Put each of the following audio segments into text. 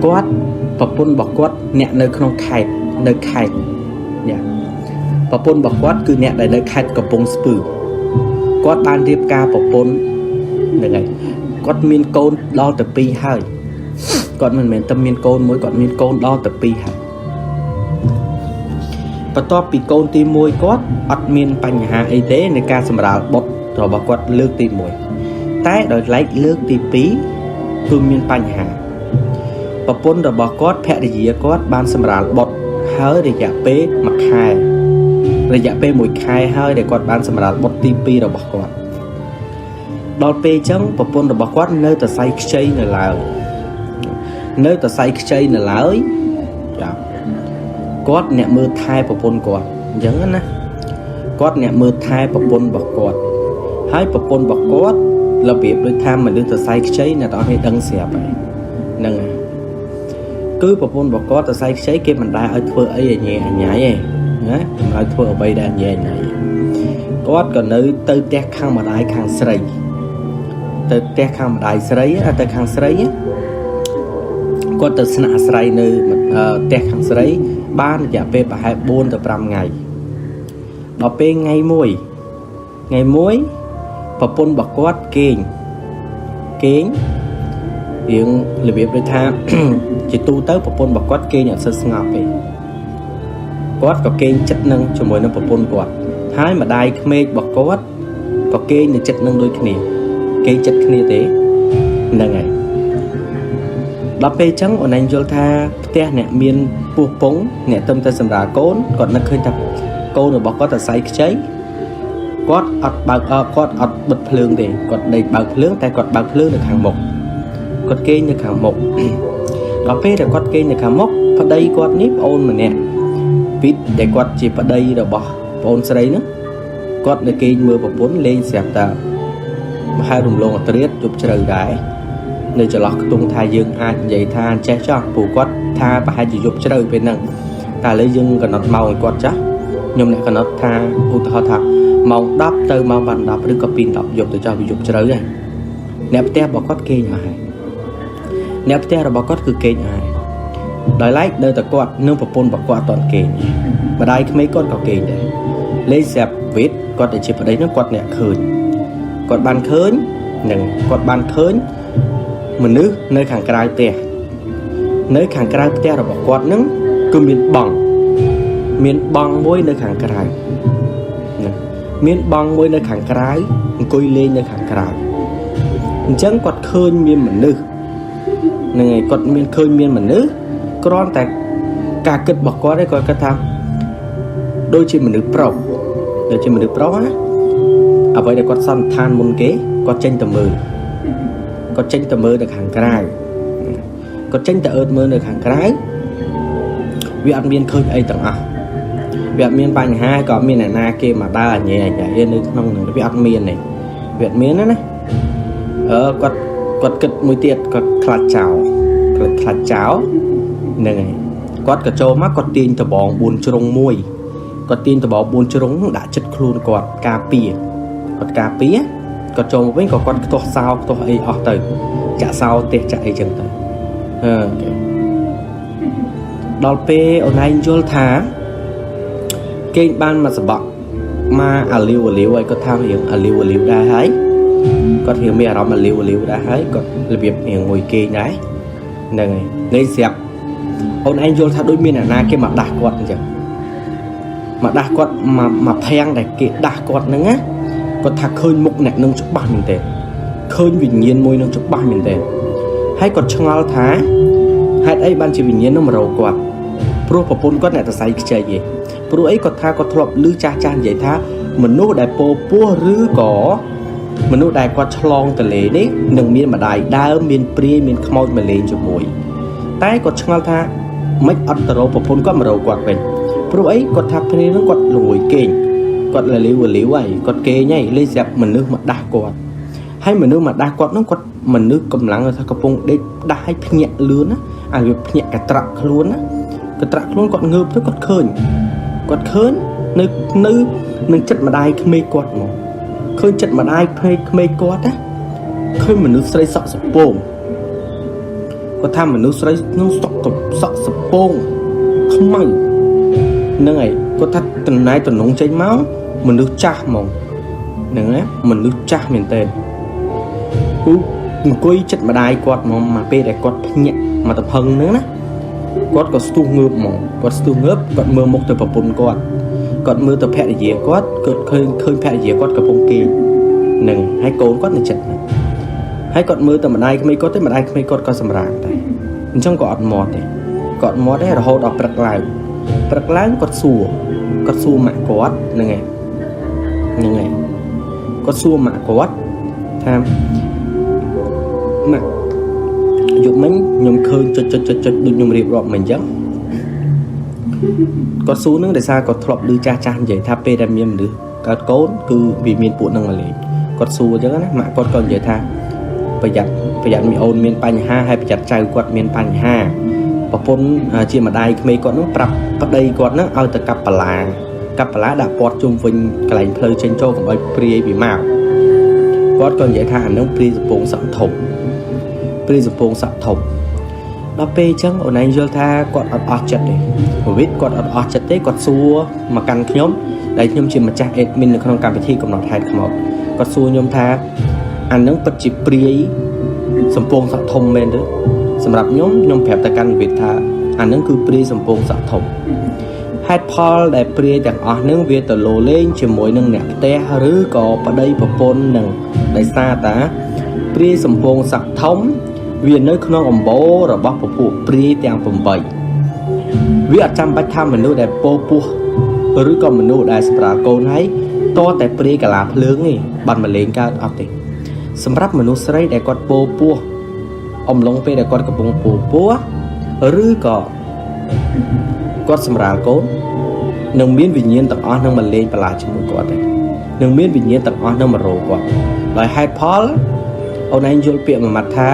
គាត់ប្រពន្ធរបស់គាត់អ្នកនៅក្នុងខេត្តនៅខេត្តយ៉ាប្រពន្ធរបស់គាត់គឺអ្នកដែលនៅខេត្តកំពង់ស្ពឺគាត់បានរៀបការប្រពន្ធហ្នឹងហើយគាត់មានកូនដល់ទៅ2ហើយគាត់មិនមែនតែមានកូនមួយគាត់មានកូនដល់ទៅ2ហើយបន្ទាប់ពីកូនទី1គាត់អត់មានបញ្ហាអីទេในការសម្រាលបុត្ររបស់គាត់លើកទី1តែដោយឡែកលើកទី2គឺមានបញ្ហាប្រពន្ធរបស់គាត់ភរិយាគាត់បានសម្រាលបុត្រហើយរយៈពេល1ខែរយៈពេល1ខែហើយដែលគាត់បានសម្រាលបុត្រទី2របស់គាត់ដល់ពេលអញ្ចឹងប្រពន្ធរបស់គាត់នៅតែសៃខ្ចីនៅឡើយនៅតែសៃខ្ចីនៅឡើយចាគាត់អ្នកមើលថែប្រពន្ធគាត់អញ្ចឹងណាគាត់អ្នកមើលថែប្រពន្ធរបស់គាត់ហើយប្រពន្ធរបស់គាត់របៀបដូចថាមនុស្សទៅសៃខ្ចីអ្នកទាំងអស់គ្នាដឹងស្រាប់ហើយហ្នឹងហើយគឺប្រពន្ធរបស់គាត់ទៅសៃខ្ចីគេមិនដែលឲ្យធ្វើអីឲ្យញ៉ែអញ៉ៃទេណាមិនឲ្យធ្វើអ្វីដែលញ៉ែញ៉ៃគាត់ក៏នៅទៅផ្ទះខាងម្ដាយខាងស្រីទៅផ្ទះខាងម្ដាយស្រីទៅខាងស្រីគាត់ទៅស្នាក់អាស្រ័យនៅផ្ទះខាងស្រីបានរយៈពេលប្រហែល4ទៅ5ថ្ងៃដល់ពេលថ្ងៃមួយថ្ងៃមួយប្រពន្ធរបស់គាត់គេងគេងរៀងរបៀបដូចថា ជាទូទៅប្រពន្ធរបស់គាត់គេងអត់សូវស្ងប់ទេគាត់ក៏គេងចិត្តនឹងជាមួយនឹងប្រពន្ធគាត់ហើយម្ដាយក្មេករបស់គាត់ក៏គេងនៅចិត្តនឹងដូចគ្នាគេងចិត្តគ្នាទេហ្នឹងហើយដល់ពេលអញ្ចឹងអូនឯងយល់ថាផ្ទះអ្នកមានពោះពងអ្នកទឹមតែសម្រាលកូនគាត់នឹកឃើញថាកូនរបស់គាត់តែសៃខ្ចីគាត់អត់បើកគាត់អត់បិទភ្លើងទេគាត់ដេកបើកភ្លើងតែគាត់បើកភ្លើងនៅខាងមុខគាត់គេងនៅខាងមុខដល់ពេលដែលគាត់គេងនៅខាងមុខប្តីគាត់នេះប្អូនម្នាក់ពីដែលគាត់ជាប្តីរបស់ប្អូនស្រីហ្នឹងគាត់នៅគេងមើលប្រពន្ធលេងស្រាប់តែមហារំលងអត្រាតយប់ជ្រៅដែរនៅចន្លោះខ្ទង់ថាយើងអាចនិយាយថាចេះចោះព្រោះគាត់ថាប្រហែលជាយប់ជ្រៅពេលហ្នឹងតែឥឡូវយើងកំណត់ម៉ោងឲ្យគាត់ចាស់ខ្ញុំអ្នកកំណត់ថាឧទាហរណ៍ថាម៉ោង10ទៅម៉ោង10ឬក៏2 10យប់ទៅចោះវាយប់ជ្រៅហើយអ្នកផ្ទះរបស់គាត់គេងអស់ហើយអ្នកផ្ទះរបស់គាត់គឺគេងអស់ហើយដោយឡែកនៅតែគាត់និងប្រពន្ធរបស់គាត់អត់ទាន់គេងម្ដាយក្មេកគាត់ក៏គេងដែរលេងស្រាប់វិតគាត់ដែលជាប្តីនោះគាត់អ្នកឃើញគាត់បានឃើញនឹងគាត់បានឃើញមនុស្សនៅខាងក្រៅផ្ទះនៅខាងក្រៅផ្ទះរបស់គាត់នឹងគឺមានបងមានបងមួយនៅខាងក្រៅណាមានបងមួយនៅខាងក្រៅអង្គុយលេងនៅខាងក្រៅអញ្ចឹងគាត់ឃើញមានមនុស្សហ្នឹងហើយគាត់មានឃើញមានមនុស្សគ្រាន់តែការគិតរបស់គាត់ឯងគាត់គិតថាដូចជាមនុស្សប្រុសដូចជាមនុស្សប្រុសណាអ្វីដែលគាត់សន្និដ្ឋានមុនគេគាត់ចេញទៅមើលគាត់ចេញទៅមើលនៅខាងក្រៅគាត់ចេញទៅអើតមើលនៅខាងក្រៅវាអត់មានឃើញអីទាំងអស់វាអត់មានបញ្ហាក៏អត់មានអ្នកណាគេមកដើរអញអញនៅក្នុងហ្នឹងវាអត់មានទេវាអត់មានទេណាអឺគាត់គាត់គិតមួយទៀតគាត់ខ្លាចចោលគាត់ខ្លាចចោលហ្នឹងហើយគាត់ក៏ចូលមកគាត់ទាញដបង4ជ្រុងមួយគាត់ទាញដបង4ជ្រុងដាក់ចិត្តខ្លួនគាត់ការពារគាត់ការពារគាត់ចូលមកវិញក៏គាត់ខ្ទាស់សោខ្ទាស់អីអស់ទៅចាក់សោផ្ទះចាក់អីចឹងទៅអឺដល់ពេលអូនឯងយល់ថាគេងបានមកសបកមកអាលីវអាលីវហើយគាត់ថារៀងអាលីវអាលីវដែរហើយគាត់រៀងមានអារម្មណ៍អាលីវអាលីវដែរហើយគាត់របៀបរៀងមួយគេងដែរហ្នឹងហើយនេះស្រាប់អូនឯងយល់ថាដូចមានអ្នកណាគេមកដាស់គាត់អញ្ចឹងមកដាស់គាត់មកមកភាំងដែលគេដាស់គាត់ហ្នឹងណាគាត់ថាឃើញមុខអ្នកនឹងច្បាស់មែនទែនឃើញវិញ្ញាណមួយនឹងច្បាស់មែនទែនហើយគាត់ឆ្ងល់ថាហេតុអីបានជាវិញ្ញាណនោះមករកគាត់ព្រោះប្រពន្ធគាត់អ្នកតសៃខ្ចីឯងព្រោះអីគាត់ថាគាត់ធ្លាប់ឮចាស់ចាស់និយាយថាមនុស្សដែលពោពោះឬក៏មនុស្សដែលគាត់ឆ្លងទលេនេះនឹងមានម្ដាយដើមមានព្រាយមានខ្មោចមកលេងជាមួយតែគាត់ឆ្ងល់ថាមិនអត់ទៅរកប្រពន្ធគាត់មករកគាត់វិញព្រោះអីគាត់ថាព្រាយនឹងគាត់ល្ងួយគេងគាត់លលាវលាវហើយគាត់គេងហើយលេងស្រាប់មនុស្សមកដាស់គាត់ហើយមនុស្សមកដាស់គាត់នោះគាត់មនុស្សកម្លាំងថាកំពុងដេកដាស់ឲ្យភ្ញាក់លឿនណាអាវាភ្ញាក់កត្រាក់ខ្លួនណាកត្រាក់ខ្លួនគាត់ងើបទៅគាត់ឃើញគាត់ឃើញនៅនៅនឹងចិត្តម្ដាយក្មេកគាត់មកឃើញចិត្តម្ដាយក្មេកក្មេកគាត់ណាឃើញមនុស្សស្រីសក់សពង គាត់ថាមនុស្សស្រីនឹងសក់កសក់សពងខ្មៅហ្នឹងហើយគាត់ថាតំណែងតំណងចេញមកមនុស្សចាស់ហ្មងហ្នឹងណាមនុស្សចាស់មែនតើគឺអង្គុយចិត្តម្ដាយគាត់ហ្មងមកពេលដែលគាត់ភ្ញាក់មកតំហឹងហ្នឹងណាគាត់ក៏ស្ទុះងើបហ្មងគាត់ស្ទុះងើបគាត់មើលមុខទៅប្រពន្ធគាត់គាត់មើលទៅភរិយាគាត់គាត់ឃើញភរិយាគាត់កំពុងគេងហ្នឹងហើយកូនគាត់នៅចិត្តហ្នឹងហើយគាត់មើលទៅម្ដាយក្មេកគាត់ទេម្ដាយក្មេកគាត់ក៏សម្រាកដែរអញ្ចឹងក៏អត់មាត់ទេគាត់មាត់ទេរហូតដល់ព្រឹកឡើងព្រឹកឡើងគាត់សួរគាត់សួរម៉ាក់គាត់ហ្នឹងហើយហ្នឹងហើយគាត់សួរម៉ាក់គាត់ថាម៉ាក់យប់មិញខ្ញុំឃើញចុចចុចចុចចុចដូចខ្ញុំរៀបរាប់មិញអញ្ចឹងគាត់សួរនឹងដោយសារគាត់ធ្លាប់ឮចាស់ចាស់និយាយថាពេលដែលមានមនុស្សកើតកូនគឺវាមានពួកនឹងមកលេងគាត់សួរអញ្ចឹងណាម៉ាក់គាត់ក៏និយាយថាប្រយ័ត្នប្រយ័ត្នមីអូនមានបញ្ហាហើយប្រយ័ត្នចៅគាត់មានបញ្ហាប្រពន្ធជាម្ដាយក្មេកគាត់នឹងប្រាប់ប្តីគាត់នឹងឲ្យទៅកាប់បន្លាកាប់បន្លាដាក់ពាត់ជុំវិញកន្លែងផ្លូវចេញចូលកុំឲ្យព្រាយពីមកគាត់ក៏និយាយថាអានឹងព្រាយសពងសក់ធំព្រាយសពងសក់ធំដល់ពេលអញ្ចឹងអូនឯងយល់ថាគាត់អត់អស់ចិត្តទេវិទ្យគាត់អត់អស់ចិត្តទេគាត់សួរមកកាន់ខ្ញុំដែលខ្ញុំជាម្ចាស់ admin នៅក្នុងកម្មវិធីកំណត់ហេតុខ្មោចគាត់សួរខ្ញុំថាអានឹងពិតជាព្រាយសំពងសក់ធំមែនទេសម្រាប់ខ្ញុំខ្ញុំប្រាប់ទៅកាន់វិទ្យថាអានឹងគឺព្រាយសំពងសក់ធំហេតុផលដែលព្រាយទាំងអស់នឹងវាទៅលោលេងជាមួយនឹងអ្នកផ្ទះឬក៏ប្តីប្រពន្ធនឹងដោយសារតាព្រាយសំពងសក់ធំវានៅក្នុងអំបូររបស់ពពួកព្រាយទាំង8វាអត់ចាំបាច់ថាមនុស្សដែលពោពោះឬក៏មនុស្សដែលសម្រាលកូនហើយតតែព្រាយកលាភ្លើងទេបានមកលេងកើតអត់ទេសម្រាប់មនុស្សស្រីដែលគាត់ពោពោះអំឡុងពេលដែលគាត់កំពុងពោពោះឬក៏គាត់សម្រាលកូននឹងមានវិញ្ញាណទាំងអស់នឹងមកលេងបន្លាជាមួយគាត់ទេនឹងមានវិញ្ញាណទាំងអស់នឹងមករោគាត់ដោយហេតុផលអូនឯងយល់ពាក្យមួយម៉ាត់ថា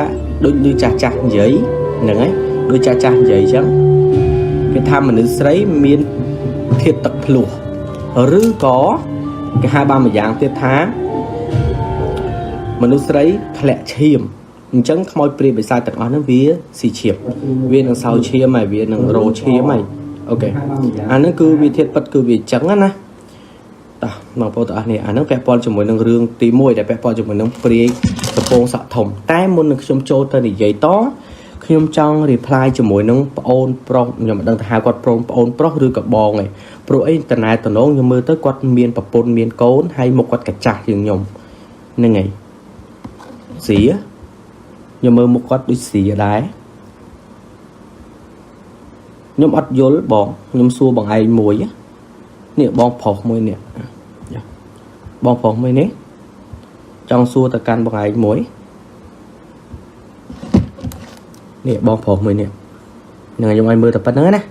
ដូចឮចាស់ចាស់និយាយហ្នឹងហើយដូចចាស់ចាស់និយាយអញ្ចឹងគេថាមនុស្សស្រីមានធាតុទឹកភ្លោះឬក៏គេហៅបានម្យ៉ាងទៀតថាមនុស្សស្រីធ្លាក់ឈាមអញ្ចឹងខ្មោចព្រាយបិសាចទាំងអស់ហ្នឹងវាស៊ីឈាមវានឹងសោយឈាមហើយវានឹងរោឈាមហើយអូខេអាហ្នឹងគឺវាធាតុពិតគឺវាអញ្ចឹងណាតោះបងប្អូនទាំងអស់នេះអាហ្នឹងពាក់ព័ន្ធជាមួយនឹងរឿងទី1ដែលពាក់ព័ន្ធជាមួយនឹងព្រាយកំពងសក់ធំតែមុននឹងខ្ញុំចូលទៅនិយាយតខ្ញុំចង់ reply ជាមួយនឹងប្អូនប្រុសខ្ញុំមិនដឹងថាហៅគាត់ប្អូនប្អូនប្រុសឬក៏បងឯងព្រោះអីតណែតំណងខ្ញុំមើលទៅគាត់មានប្រពន្ធមានកូនហើយមុខគាត់កាចាស់ជាងខ្ញុំហ្នឹងហើយស្រាខ្ញុំមើលមុខគាត់ដូចស្រាដែរខ្ញុំអត់យល់បងខ្ញុំសួរបងឯងមួយនេះបងប្រុសមួយនេះបងប្រុសមួយនេះចង់សួរទៅកាន់បងឯងមួយនេះបងប្រុសមួយនេះហ្នឹងខ្ញុំឲ្យមើលតែប៉ុណ្្នឹងណា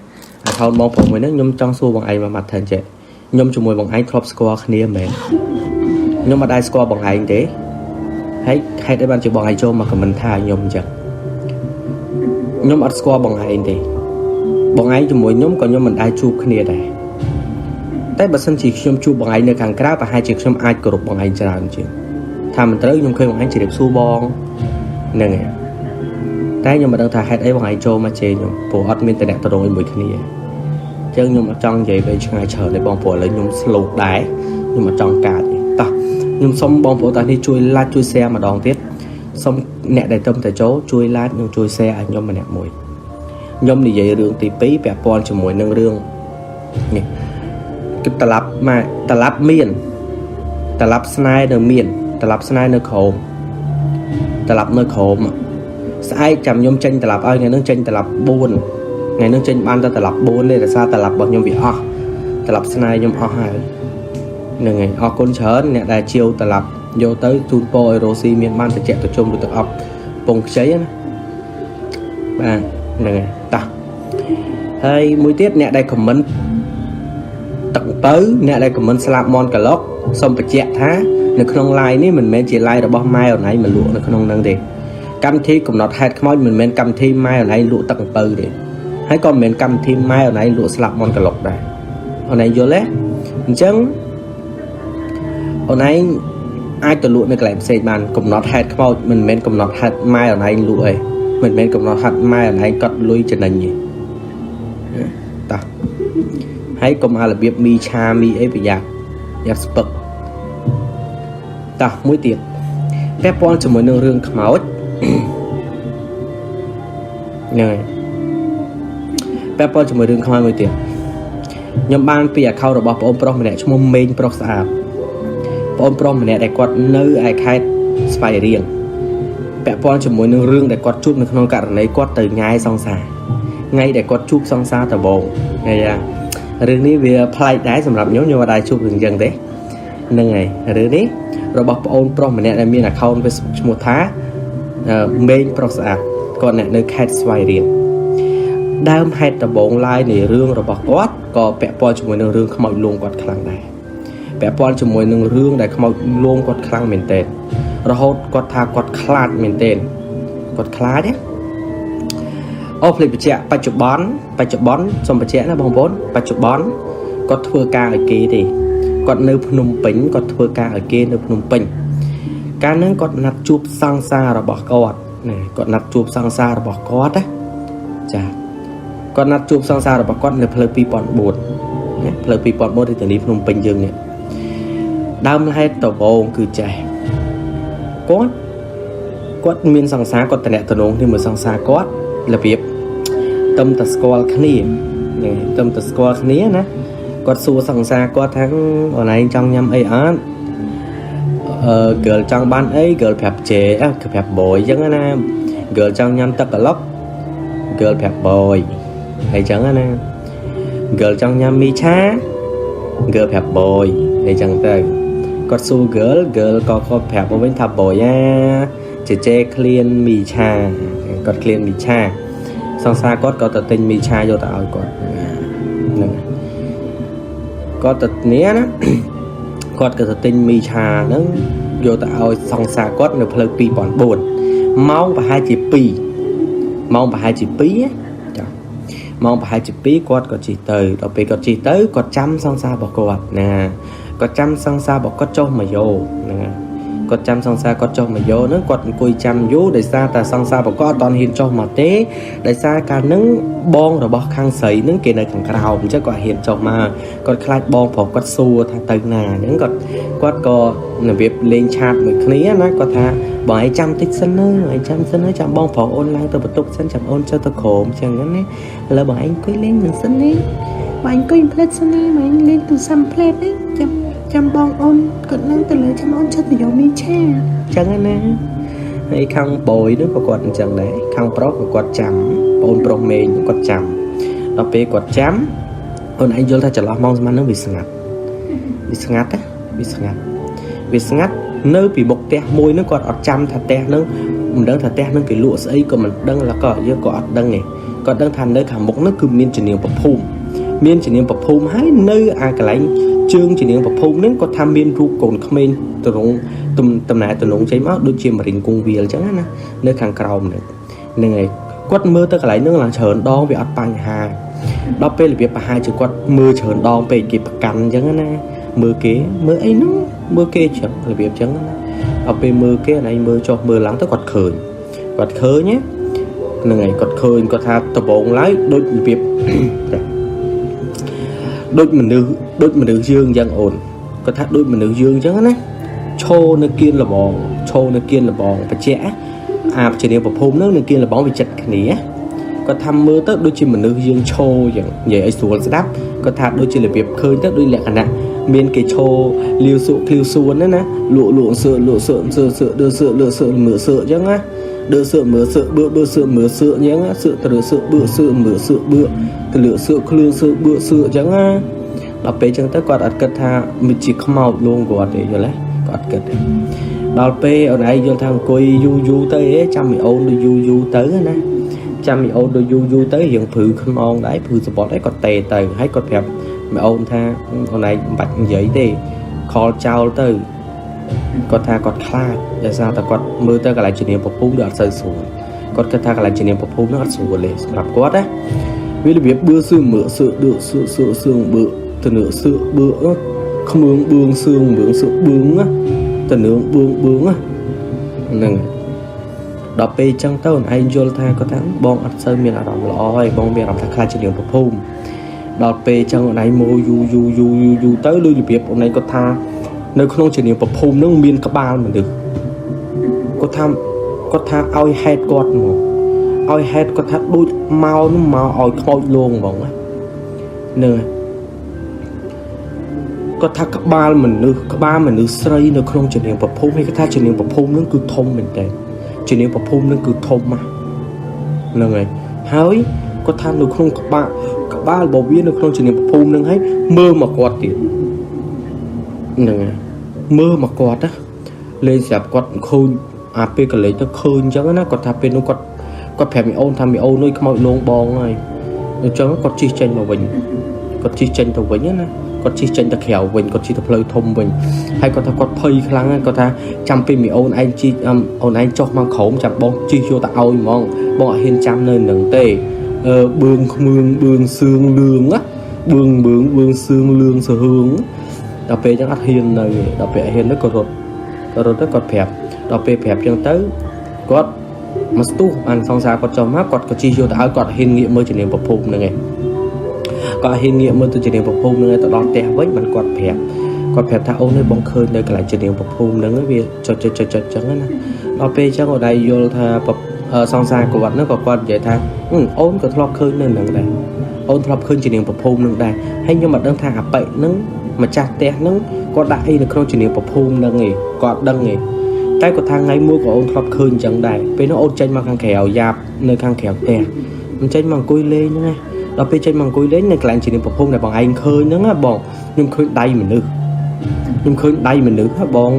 អាថោនបងប្រុសមួយហ្នឹងខ្ញុំចង់សួរបងឯងមួយម៉ាត់ថាចេះខ្ញុំជាមួយបងឯងធ្លាប់ស្គាល់គ្នាមែនខ្ញុំអត់ដែលស្គាល់បងឯងទេហើយហេតុអីបានជាបងឯងចូលមកខមមិនថាខ្ញុំអញ្ចឹងខ្ញុំអត់ស្គាល់បងឯងទេបងឯងជាមួយខ្ញុំក៏ខ្ញុំមិនដែលជួបគ្នាដែរតែបើសិនជាខ្ញុំជួបបងឯងនៅខាងក្រៅប្រហែលជាខ្ញុំអាចគោរពបងឯងច្រើនជាងថាមិនត្រូវខ្ញុំឃើញបងឯងជម្រាបសួរបងហ្នឹងហើយតែខ្ញុំមិនដឹងថាហេតុអីបងឯងចូលមកជេរខ្ញុំព្រោះអត់មានតំណែងតំណងមួយគ្នាអញ្ចឹងខ្ញុំអត់ចង់និយាយវែងឆ្ងាយច្រើនទេបងព្រោះឥឡូវខ្ញុំ slow ដែរខ្ញុំអត់ចង់កាតទេតោះខ្ញុំសុំបងប្អូនតានេះជួយ like ជួយ share ម្ដងទៀតសុំអ្នកដែលទៅតែចូលជួយ like និងជួយ share ឲ្យខ្ញុំម្នាក់មួយខ្ញុំនិយាយរឿងទី2ពាក់ព័ន្ធជាមួយនឹងរឿងនេះគឺតឡាប់មកតឡាប់មានតឡាប់ស្នេហ៍នៅមានតឡាប់ស្នេហ៍នៅក្រោមតឡាប់នៅក្រោមស្អែកចាំខ្ញុំចេញតឡាប់ឲ្យថ្ងៃនេះចេញតឡាប់4ថ្ងៃនេះចេញបានតែតឡាប់4ទេដោយសារតឡាប់របស់ខ្ញុំវាអស់តឡាប់ស្នេហ៍ខ្ញុំអស់ហើយហ្នឹងហើយអរគុណច្រើនអ្នកដែលជាវតឡាប់យកទៅជូនពរឲ្យរ៉ូស៊ីមានបានតិចទៅជុំឬទឹកអប់ពងខ្ចីណាបាទហ្នឹងហើយតោះហើយមួយទៀតអ្នកដែលខមមិនទឹកពៅអ្នកដែលខមមិនស្លាប់មន់ក្លុកសូមបញ្ជាក់ថានៅក្នុង live នេះមិនមែនជា live របស់ម៉ែអូនឯងមកលក់នៅក្នុងហ្នឹងទេកម្មវិធីកំណត់ហេតុខ្មោចមិនមែនកម្មវិធីម៉ែអូនឯងលក់ទឹកអំពៅទេហើយក៏មិនមែនកម្មវិធីម៉ែអូនឯងលក់ស្លាប់មន់ក្លុកដែរអូនឯងយល់ទេអញ្ចឹងអូនឯងអាចទៅលក់នៅកន្លែងផ្សេងបានកំណត់ហេតុខ្មោចមិនមែនកំណត់ហេតុម៉ែអូនឯងលក់ឯង មិនមែនកំណត់ហេតុម៉ែអូនឯងកត់លុយចំណេញទេតោះហើយកុំអារបៀបមីឆាមីអីប្រយ័ត្នយ៉ាប់ស្ពឹកតោះមួយទៀតពាក់ព័ន្ធជាមួយនឹងរឿងខ្មោចហ្នឹងហើយពាក់ព័ន្ធជាមួយរឿងខ្មោចមួយទៀតខ្ញុំបានពី account របស់បងប្រុសម្នាក់ឈ្មោះមេងប្រុសស្អាតបងប្រុសម្នាក់ដែលគាត់នៅឯខេត្តស្វាយរៀងពាក់ព័ន្ធជាមួយនឹងរឿងដែលគាត់ជួបនៅក្នុងករណីគាត់ទៅញ៉ែសង្សារថ្ងៃដែលគាត់ជួបសង្សារដំបូងហើយរឿងនេះវាប្លែកដែរសម្រាប់ខ្ញុំខ្ញុំអត់ដែរជួបរឿងអញ្ចឹងទេហ្នឹងហើយរឿងនេះរបស់ប្អូនប្រុសម្នាក់ដែលមាន account Facebook ឈ្មោះថាមេងប្រុសស្អាតគាត់អ្នកនៅខេត្តស្វាយរៀងដើមហេតុដំបូងឡើយនៃរឿងរបស់គាត់ក៏ពាក់ព័ន្ធជាមួយនឹងរឿងខ្មោចលួងគាត់ខ្លាំងដែរពាក់ព័ន្ធជាមួយនឹងរឿងដែលខ្មោចលួងគាត់ខ្លាំងមែនទែនរហូតគាត់ថាគាត់ខ្លាចមែនទែនគាត់ខ្លាចណាអូភ្លេចបញ្ជាក់បច្ចុប្បន្នបច្ចុប្បន្នសូមបញ្ជាក់ណាបងប្អូនបច្ចុប្បន្នគាត់ធ្វើការឲ្យគេទេគាត់នៅភ្នំពេញគាត់ធ្វើការឲ្យគេនៅភ្នំពេញកាលហ្នឹងគាត់ណាត់ជួបសង្សាររបស់គាត់ណាគាត់ណាត់ជួបសង្សាររបស់គាត់ណាចាគាត់ណាត់ជួបសង្សាររបស់គាត់នៅផ្លូវ2004ណាផ្លូវ2004រាជធានីភ្នំពេញយើងនេះដើមហេតុដំបូងគឺចេះគាត់គាត់មានសង្សារគាត់តំណតំណងគ្នាមួយសង្សារគាត់របៀបទឹមតែស្គាល់គ្នាហ្នឹងទឹមតែស្គាល់គ្នាណាគាត់សួរសង្សារគាត់ថាអូនឯងចង់ញ៉ាំអីអត់អឺ girl ចង់បានអី girl ប្រាប់ជេអើប្រាប់ boy អញ្ចឹងណា girl ចង់ញ៉ាំទឹកក្លុក girl ប្រាប់ boy ហើយអញ្ចឹងណា girl ចង់ញ៉ាំមីឆា girl ប្រាប់ boy ហើយអញ្ចឹងទៅគាត់សួរ girl girl ក៏គាត់ប្រាប់មកវិញថា boy អាជជែឃ្លានមីឆាគាត់ឃ្លានមីឆាសង្សារគាត់ក៏ទៅទិញមីឆាយកទៅឲ្យគាត់ហ្នឹងគាត់ទៅនេះណា គាត់ក៏ទៅទិញមីឆាហ្នឹងយកទៅឲ្យសង្សារគាត់នៅផ្លូវ2004ម៉ោងប្រហែលជា2ម៉ោងប្រហែលជា2ណាចាម៉ោងប្រហែលជា2គាត់ក៏ជិះទៅដល់ពេលគាត់ជិះទៅគាត់ចាំសង្សាររបស់គាត់ណាគាត់ចាំសង្សាររបស់គាត់ចុះមកយកណាគាត់ចាំសង្សារគាត់ចុះមកយកហ្នឹងគាត់អង្គុយចាំយូរដោយសារតែសង្សាររបស់គាត់អត់ទាន់ហ៊ានចុះមកទេដោយសារកាលហ្នឹងបងរបស់ខាងស្រីហ្នឹងគេនៅខាងក្រោមអញ្ចឹងគាត់ហ៊ានចុះមកគាត់ខ្លាចបងប្រុសគាត់សួរថាទៅណាអញ្ចឹងគាត់គាត់ក៏របៀបលេង chat មួយគ្នាណាគាត់ថាបងឯងចាំតិចសិនណាឯងចាំសិនណាចាំបងប្រុសអូនឡើងទៅបន្ទប់សិនចាំអូនចុះទៅក្រោមអញ្ចឹងណាឥឡូវបងឯងអង្គុយលេងនឹងសិនណា បងអង្គុយផ្លេតសិនណាបងលេងទូរស័ព្ទផ្លេតនេះចាំចាំបងអូនគាត់ឡើងទៅលើចាំអូនចិត្តទៅយកមីឆា អញ្ចឹងណាហើយខាង boy នោះក៏គាត់អញ្ចឹងដែរខាងប្រុសក៏គាត់ចាំបងប្រុសមេងគាត់ចាំដល់ពេលគាត់ចាំអូនឯងយល់ថាចន្លោះម៉ោងស្មានហ្នឹងវាស្ងាត់វាស្ងាត់ណាវាស្ងាត់វាស្ងាត់នៅពីមុខផ្ទះមួយហ្នឹងគាត់អត់ចាំថាផ្ទះហ្នឹងមិនដឹងថាផ្ទះហ្នឹងគេលក់ស្អីក៏មិនដឹងแล้วក៏យើងក៏អត់ដឹងទេគាត់ដឹងថានៅខាងមុខហ្នឹងគឺមានជំនាញប្រភូមិមានជំនាញប្រភូមិហើយនៅអាកន្លែងជើងជំនាញប្រភូមិហ្នឹងគាត់ថាមានរូបកូនក្មេងត្រង់ទំតំណែតំណងចេញមកដូចជាមរិញគង់វាលអញ្ចឹងណានៅខាងក្រោមហ្នឹងហ្នឹងហើយគាត់មើលទៅកន្លែងហ្នឹងឡើងច្រើនដងវាអត់បញ្ហាដល់ពេលរបៀបប្រហែលជាគាត់មើលច្រើនដងពេកគេប្រកាន់អញ្ចឹងណាមើលគេមើលអីហ្នឹងមើលគេចឹងរបៀបអញ្ចឹងណាដល់ពេលមើលគេអានេះមើលចុះមើលឡើងទៅគាត់ឃើញគាត់ឃើញណាហ្នឹងហើយគាត់ឃើញគាត់ថាដំបងឡើយដូចរបៀប ដូចមនុស្សដូចមនុស្សយើងអញ្ចឹងអូនគាត់ថាដូចមនុស្សយើងអញ្ចឹងណាឈរនៅគៀនលបងឈរនៅគៀនលបងបច្ចៈអាជានាងប្រភពហ្នឹងនៅគៀនលបងវាចិត្តគ្នាគាត់ថាមើលទៅដូចជាមនុស្សយើងឈរអញ្ចឹងនិយាយឲ្យស្រួលស្ដាប់គាត់ថាដូចជារបៀបឃើញទៅដូចលក្ខណៈមានគេឈរលាវសក់ឃ្លាវសួនហ្នឹងណាលក់លក់សើលក់សើសើសើដឺសើលក់សើមើសើអញ្ចឹងណាដឺសើមើសើបឺបឺសើមើសើអញ្ចឹងសើទៅសើបឺសើមើសើបឺទៅលក់សើឃ្លឿងសើបឺសើអញ្ចឹងណាដល់ពេលអញ្ចឹងទៅគាត់អត់គិតថាមានជាខ្មោចលួងគាត់ទេយល់ទេគាត់អត់គិតទេដល់ពេលអូនឯងយល់ថាអង្គុយយូរយូរទៅអេចាំមីអូនដូចយូរយូរទៅណាចាំមីអូនដូចយូរយូរទៅរៀងព្រឺខ្នងដែរព្រឺសបត់អីគាត់តេទៅហើយគាត់ប្រាប់មីអូនថាអូនឯងមិនបាច់និយាយទេខលចោលទៅគាត់ថាគាត់ខ្លាចដោយសារតែគាត់មើលទៅកន្លែងជំនាញពពុះវាអត់សូវស្រួលគាត់គិតថាកន្លែងជំនាញពពុះនោះអត់ស្រួលទេសម្រាប់គាត់ណាវារបៀបបឿសឺមើសឺដឺសឺសឺសឿងបឺទៅនឿសឺបឺខ្មឿងបឿងសឿងបឿងសឺបឿងណាទៅនឿងបឿងបឿងណាហ្នឹង ដល់ពេលអញ្ចឹងទៅអូនឯងយល់ថាគាត់ថាបងអត់សូវមានអារម្មណ៍ល្អហើយបងមានអារម្មណ៍ថាខ្លាចជានាងប្រភូមិដល់ពេលអញ្ចឹងអូនឯងមកយូរយូរយូរយូរយូរទៅដូចរបៀបអូនឯងគាត់ថានៅក្នុងជានាងប្រភូមិនឹងមានក្បាលមនុស្សគាត់ថាគាត់ថាឲ្យហេតុគាត់មកឲ្យហេតុគាត់ថាដូចមកនោះមកឲ្យខ្មោចលងហ្មងណាហ្នឹងហើយគាត់ថាក្បាលមនុស្សក្បាលមនុស្សស្រីនៅក្នុងជានាងប្រភូមិហើយគាត់ថាជានាងប្រភូមិនឹងគឺធំមែនតើជានាងប្រភូមិនឹងគឺធំណាស់ហ្នឹងហើយហើយគាត់ថានៅក្នុងក្បាលក្បាលរបស់វានៅក្នុងជានាងប្រភូមិនឹងហើយមើលមកគាត់ទៀតហ្នឹងហើយមើលមកគាត់ណាលេងស្រាប់គាត់ឃើញអាពេលកលេចទៅឃើញអញ្ចឹងណាគាត់ថាពេលនោះគាត់គាត់ប្រាប់មីអូនថាមីអូនអើយខ្មោចលងបងហើយអញ្ចឹងគាត់ជិះចេញមកវិញគាត់ជិះចេញទៅវិញណាគាត់ជិះចេញទៅក្រៅវិញគាត់ជិះទៅផ្លូវធំវិញហើយគាត់ថាគាត់ភ័យខ្លាំងណាស់គាត់ថាចាំពេលមីអូនឯងជិះអូនឯងចុះមកក្រោមចាំបងជិះយកទៅឲ្យហ្មងបងអត់ហ៊ានចាំនៅនឹងទេអឺបឿងខ្មឿងបឿងសឿងលឿងណាបឿងបឿងបឿងសឿងលឿងសហឿងដល់ពេលអញ្ចឹងអត់ហ៊ាននៅទេដល់ពេលអត់ហ៊ានទៅក៏រត់ក៏រត់ទៅគាត់ប្រាប់ដល់ពេលប្រាប់អញ្ចឹងទៅគាត់មកស្ទុះបានសង្សារគាត់ចុះមកគាត់ក៏ជិះយកទៅឲ្យគាត់ហ៊ានងាកមើលជំនាញប្រភពហ្នឹងឯង គាត់ហ៊ានងាកមើលទៅជំនាញប្រភូមិហ្នឹងឯងទៅដល់ផ្ទះវិញបានគាត់ប្រាប់គាត់ប្រាប់ថាអូននេះបងឃើញនៅកន្លែងជំនាញប្រភូមិហ្នឹងវាចុចចុចចុចចុចចឹងណាដល់ពេលចឹងអូនឯងយល់ថាសង្សារគាត់ហ្នឹងក៏គាត់និយាយថាអូនក៏ធ្លាប់ឃើញនៅហ្នឹងដែរអូនធ្លាប់ឃើញជំនាញប្រភូមិហ្នឹងដែរហើយខ្ញុំមិនដឹងថាអាប៉ិហ្នឹងម្ចាស់ផ្ទះហ្នឹងគាត់ដាក់អីនៅក្នុងជំនាញប្រភូមិហ្នឹងឯងគាត់ដឹងឯងតែគាត់ថាថ្ងៃមួយក៏អូនធ្លាប់ឃើញចឹងដែរពេលនោះអូនចេញមកខាងក្រៅយ៉ាប់នៅខាងក្រៅផ្ទះមិនចេញមកអង្គុយលេងហ្នឹងឯងដល់ពេលចេញមកអង្គុយលេងនៅកន្លែងជានាងប្រភពដែលបងឯងឃើញហ្នឹងណាបងខ្ញុំឃើញដៃមនុស្សខ្ញុំឃើញដៃមនុស្សហ៎បង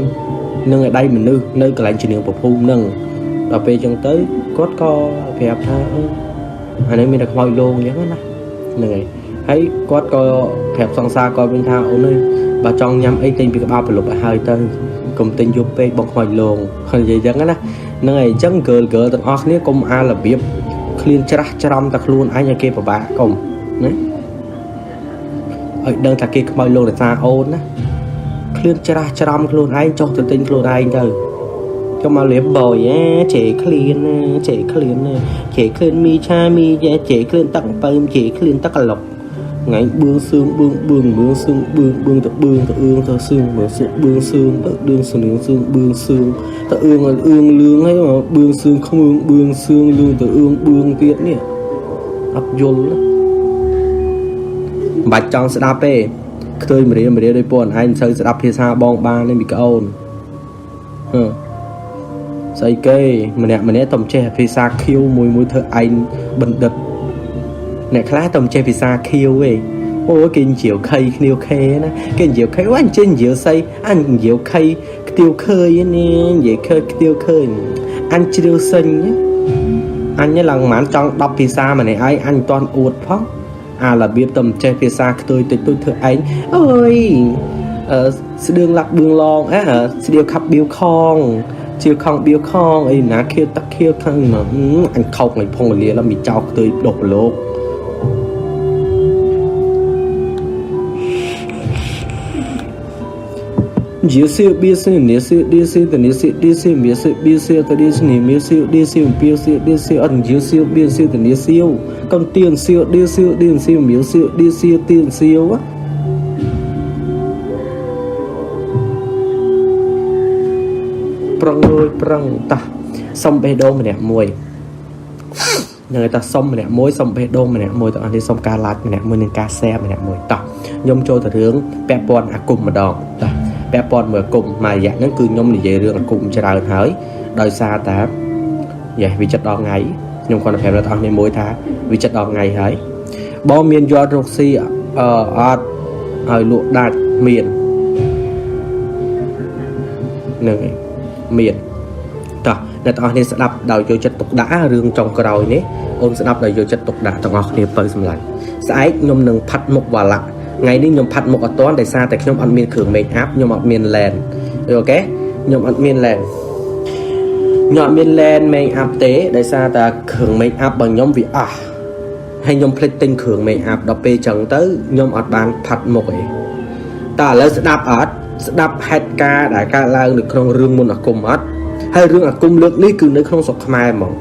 នឹងឯដៃមនុស្សនៅកន្លែងជានាងប្រភពហ្នឹងដល់ពេលអញ្ចឹងទៅគាត់ក៏ប្រាប់ថាអឺអានេះមានតែខ្មោចលងអញ្ចឹងណាហ្នឹងហើយហើយគាត់ក៏ប្រាប់សង្សារគាត់វិញថាអូនអើយបើចង់ញ៉ាំអីទិញពីក្បាលប្រលប់ឲ្យហើយទៅកុំទិញយកពេកបងខ្មោចលងគាត់និយាយអញ្ចឹងណាហ្នឹងហើយអញ្ចឹង girl girl ទាំងអស់គ្នាកុំអារបៀបឃ្លានច្រាស់ច្រំតែខ្លួនឯងឲ្យគេពិបាកកុំណាឲ្យដឹងថាគេខ្មោចលោករសាអូនណាឃ្លានច្រាស់ច្រំខ្លួនឯងចុះទៅទិញខ្លួនឯងទៅកុំមកលៀបបយអេជេឃ្លានណាជេឃ្លានណាជេឃ្លានមីឆាមីជេឃ្លានទឹកអំពៅជេឃ្លានទឹកក្លុកថ្ងៃបឿងសឿងបឿងបឿងបឿងសឿងបឿងបឿងទៅបឿងទៅអឿងទៅសឿងបឿងសឿងបឿងសឿងទៅឌឿងសឿងសឿងបឿងសឿងទៅអឿងអឿងលឿងហើយមកបឿងសឿងខ្មឿងបឿងសឿងលឿងទៅអឿងបឿងទៀតនេះអត់យល់ណាមិនបាច់ចង់ស្ដាប់ទេខ្ទើយមរាមរាដោយពួកឯងមិនសូវស្ដាប់ភាសាបងបានទេមីក្អូនហឺស្អីគេម្នាក់ម្នាក់តំចេះភាសាខៀវមួយមួយធ្វើឯងបណ្ឌិតអ្នកខ្លះតំចេះភាសាខៀវឯងអូគេនិយាយខៃគ្នាខេណាគេនិយាយខៃអូអញចេះនិយាយស្អីអញនិយាយខៃខ្ទាវខើយនេះនិយាយខើខ្ទាវខើយអញជ្រាវសិញអញឡើងប្រហែលចង់10ភាសាម្នាក់ឯងអញមិនទាន់អួតផងអារបៀបតំចេះភាសាខ្ទើយតិចតួចធ្វើឯងអើយអឺស្ដឿងឡាក់បឿងឡងអើស្ដៀវខាប់បៀវខងជាខងបៀវខងអីណាខៀវតាក់ខៀវខាងមកអញខោកឲ្យផងលាแล้วមានចោលខ្ទើយដុសប្រឡូក ជាសៀបៀសនីសៀឌីសៀតនីសៀឌីសៀមៀសៀបៀសៀតឌីសនីមៀសៀឌីសៀបៀសៀឌីសៀអត់ជាសៀបៀសៀតនីសៀកុំទៀនសៀឌីសៀឌីសៀមៀសៀឌីសៀទៀនសៀវប្រឹងអើយប្រឹងតោះសុំបេះដូងម្នាក់មួយនឹងឲ្យតោះសុំម្នាក់មួយសុំបេះដូងម្នាក់មួយទាំងអស់នេះសុំការ like ម្នាក់មួយនិងការ share ម្នាក់មួយតោះខ្ញុំចូលទៅរឿងពាក់ព័ន្ធអាគមម្ដងតោះពាក់ព័ន្ធមួយអាគមមួយរយៈហ្នឹងគឺខ្ញុំនិយាយរឿងអាគមច្រើនហើយដោយសារតាយ៉ាវាចិត្តដល់ថ្ងៃខ្ញុំគាត់តែប្រាប់ដល់អ្នកនេះមួយថាវាចិត្តដល់ថ្ងៃហើយបងមានយอดរកស៊ីអឺអត់ឲ្យលក់ដាច់មានហ្នឹងហើយមានតោះអ្នកទាំងអស់គ្នាស្ដាប់ដោយយកចិត្តទុកដាក់រឿងចុងក្រោយនេះអូនស្ដាប់ដោយយកចិត្តទុកដាក់ទាំងអស់គ្នាបើសម្លាញ់ស្អែកខ្ញុំនឹងផាត់មុខវ៉ាឡាក់ថ្ងៃនេះខ្ញុំផាត់មុខអត់ទាន់ដោយសារតែខ្ញុំអត់មានគ្រឿង make up ខ្ញុំអត់មាន lens OK ខ្ញុំអត់មាន lens ខ្ញុំអត់មាន lens make up ទេដោយសារតែគ្រឿង make up របស់ខ្ញុំវាអស់ហើយខ្ញុំភ្លេចទិញគ្រឿង make up ដល់ពេលចឹងទៅខ្ញុំអត់បានផាត់មុខឯងតើឥឡូវស្ដាប់អត់ស្ដាប់ហេតុការណ៍ដែលកើតឡើងនៅក្នុងរឿងមុនអាគមអត់ហើយ ហើយរឿងអាគមលើកនេះគឺនៅក្នុងស្រុកខ្មែរហ្មង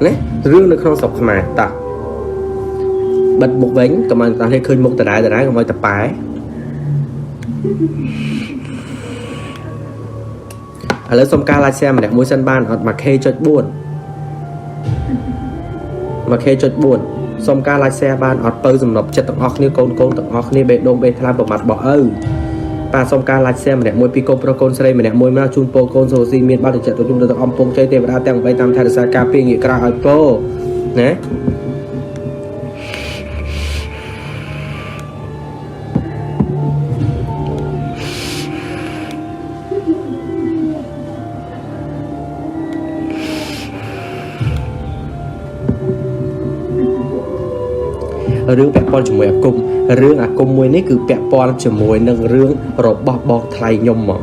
ណារឿងនៅក្នុងស្រុកខ្មែរតោះបិទមុខវិញកុំឲ្យអ្នកទាំងអស់គ្នាឃើញមុខដដែលដដែលកុំឲ្យតប៉ែឥឡូវសុំការ like share ម្នាក់មួយសិនបានអត់ 1K.4 1K.4 សុំការ like share បានអត់ពៅសំណប់ចិត្តទាំងអស់គ្នាកូនកូនទាំងអស់គ្នាបេះដូងបេះថ្លើមប្រមាត់របស់ឪបាទសូមការ like share ម្នាក់មួយពីកូនប្រុសកូនស្រីម្នាក់មួយមកជូនពរកូនសូស៊ីមានបាត់ចិត្តទៅជុំទៅអំពងជ័យទេវតាទាំង8តាមថែរក្សាការពារងាកក្រៅឲ្យពោណារឿងពាក់ព័ន្ធជាមួយអាគមរឿងអាគមមួយនេះគឺពាក់ព័ន្ធជាមួយនឹងរឿងរបស់បងថ្លៃខ្ញុំហ្មង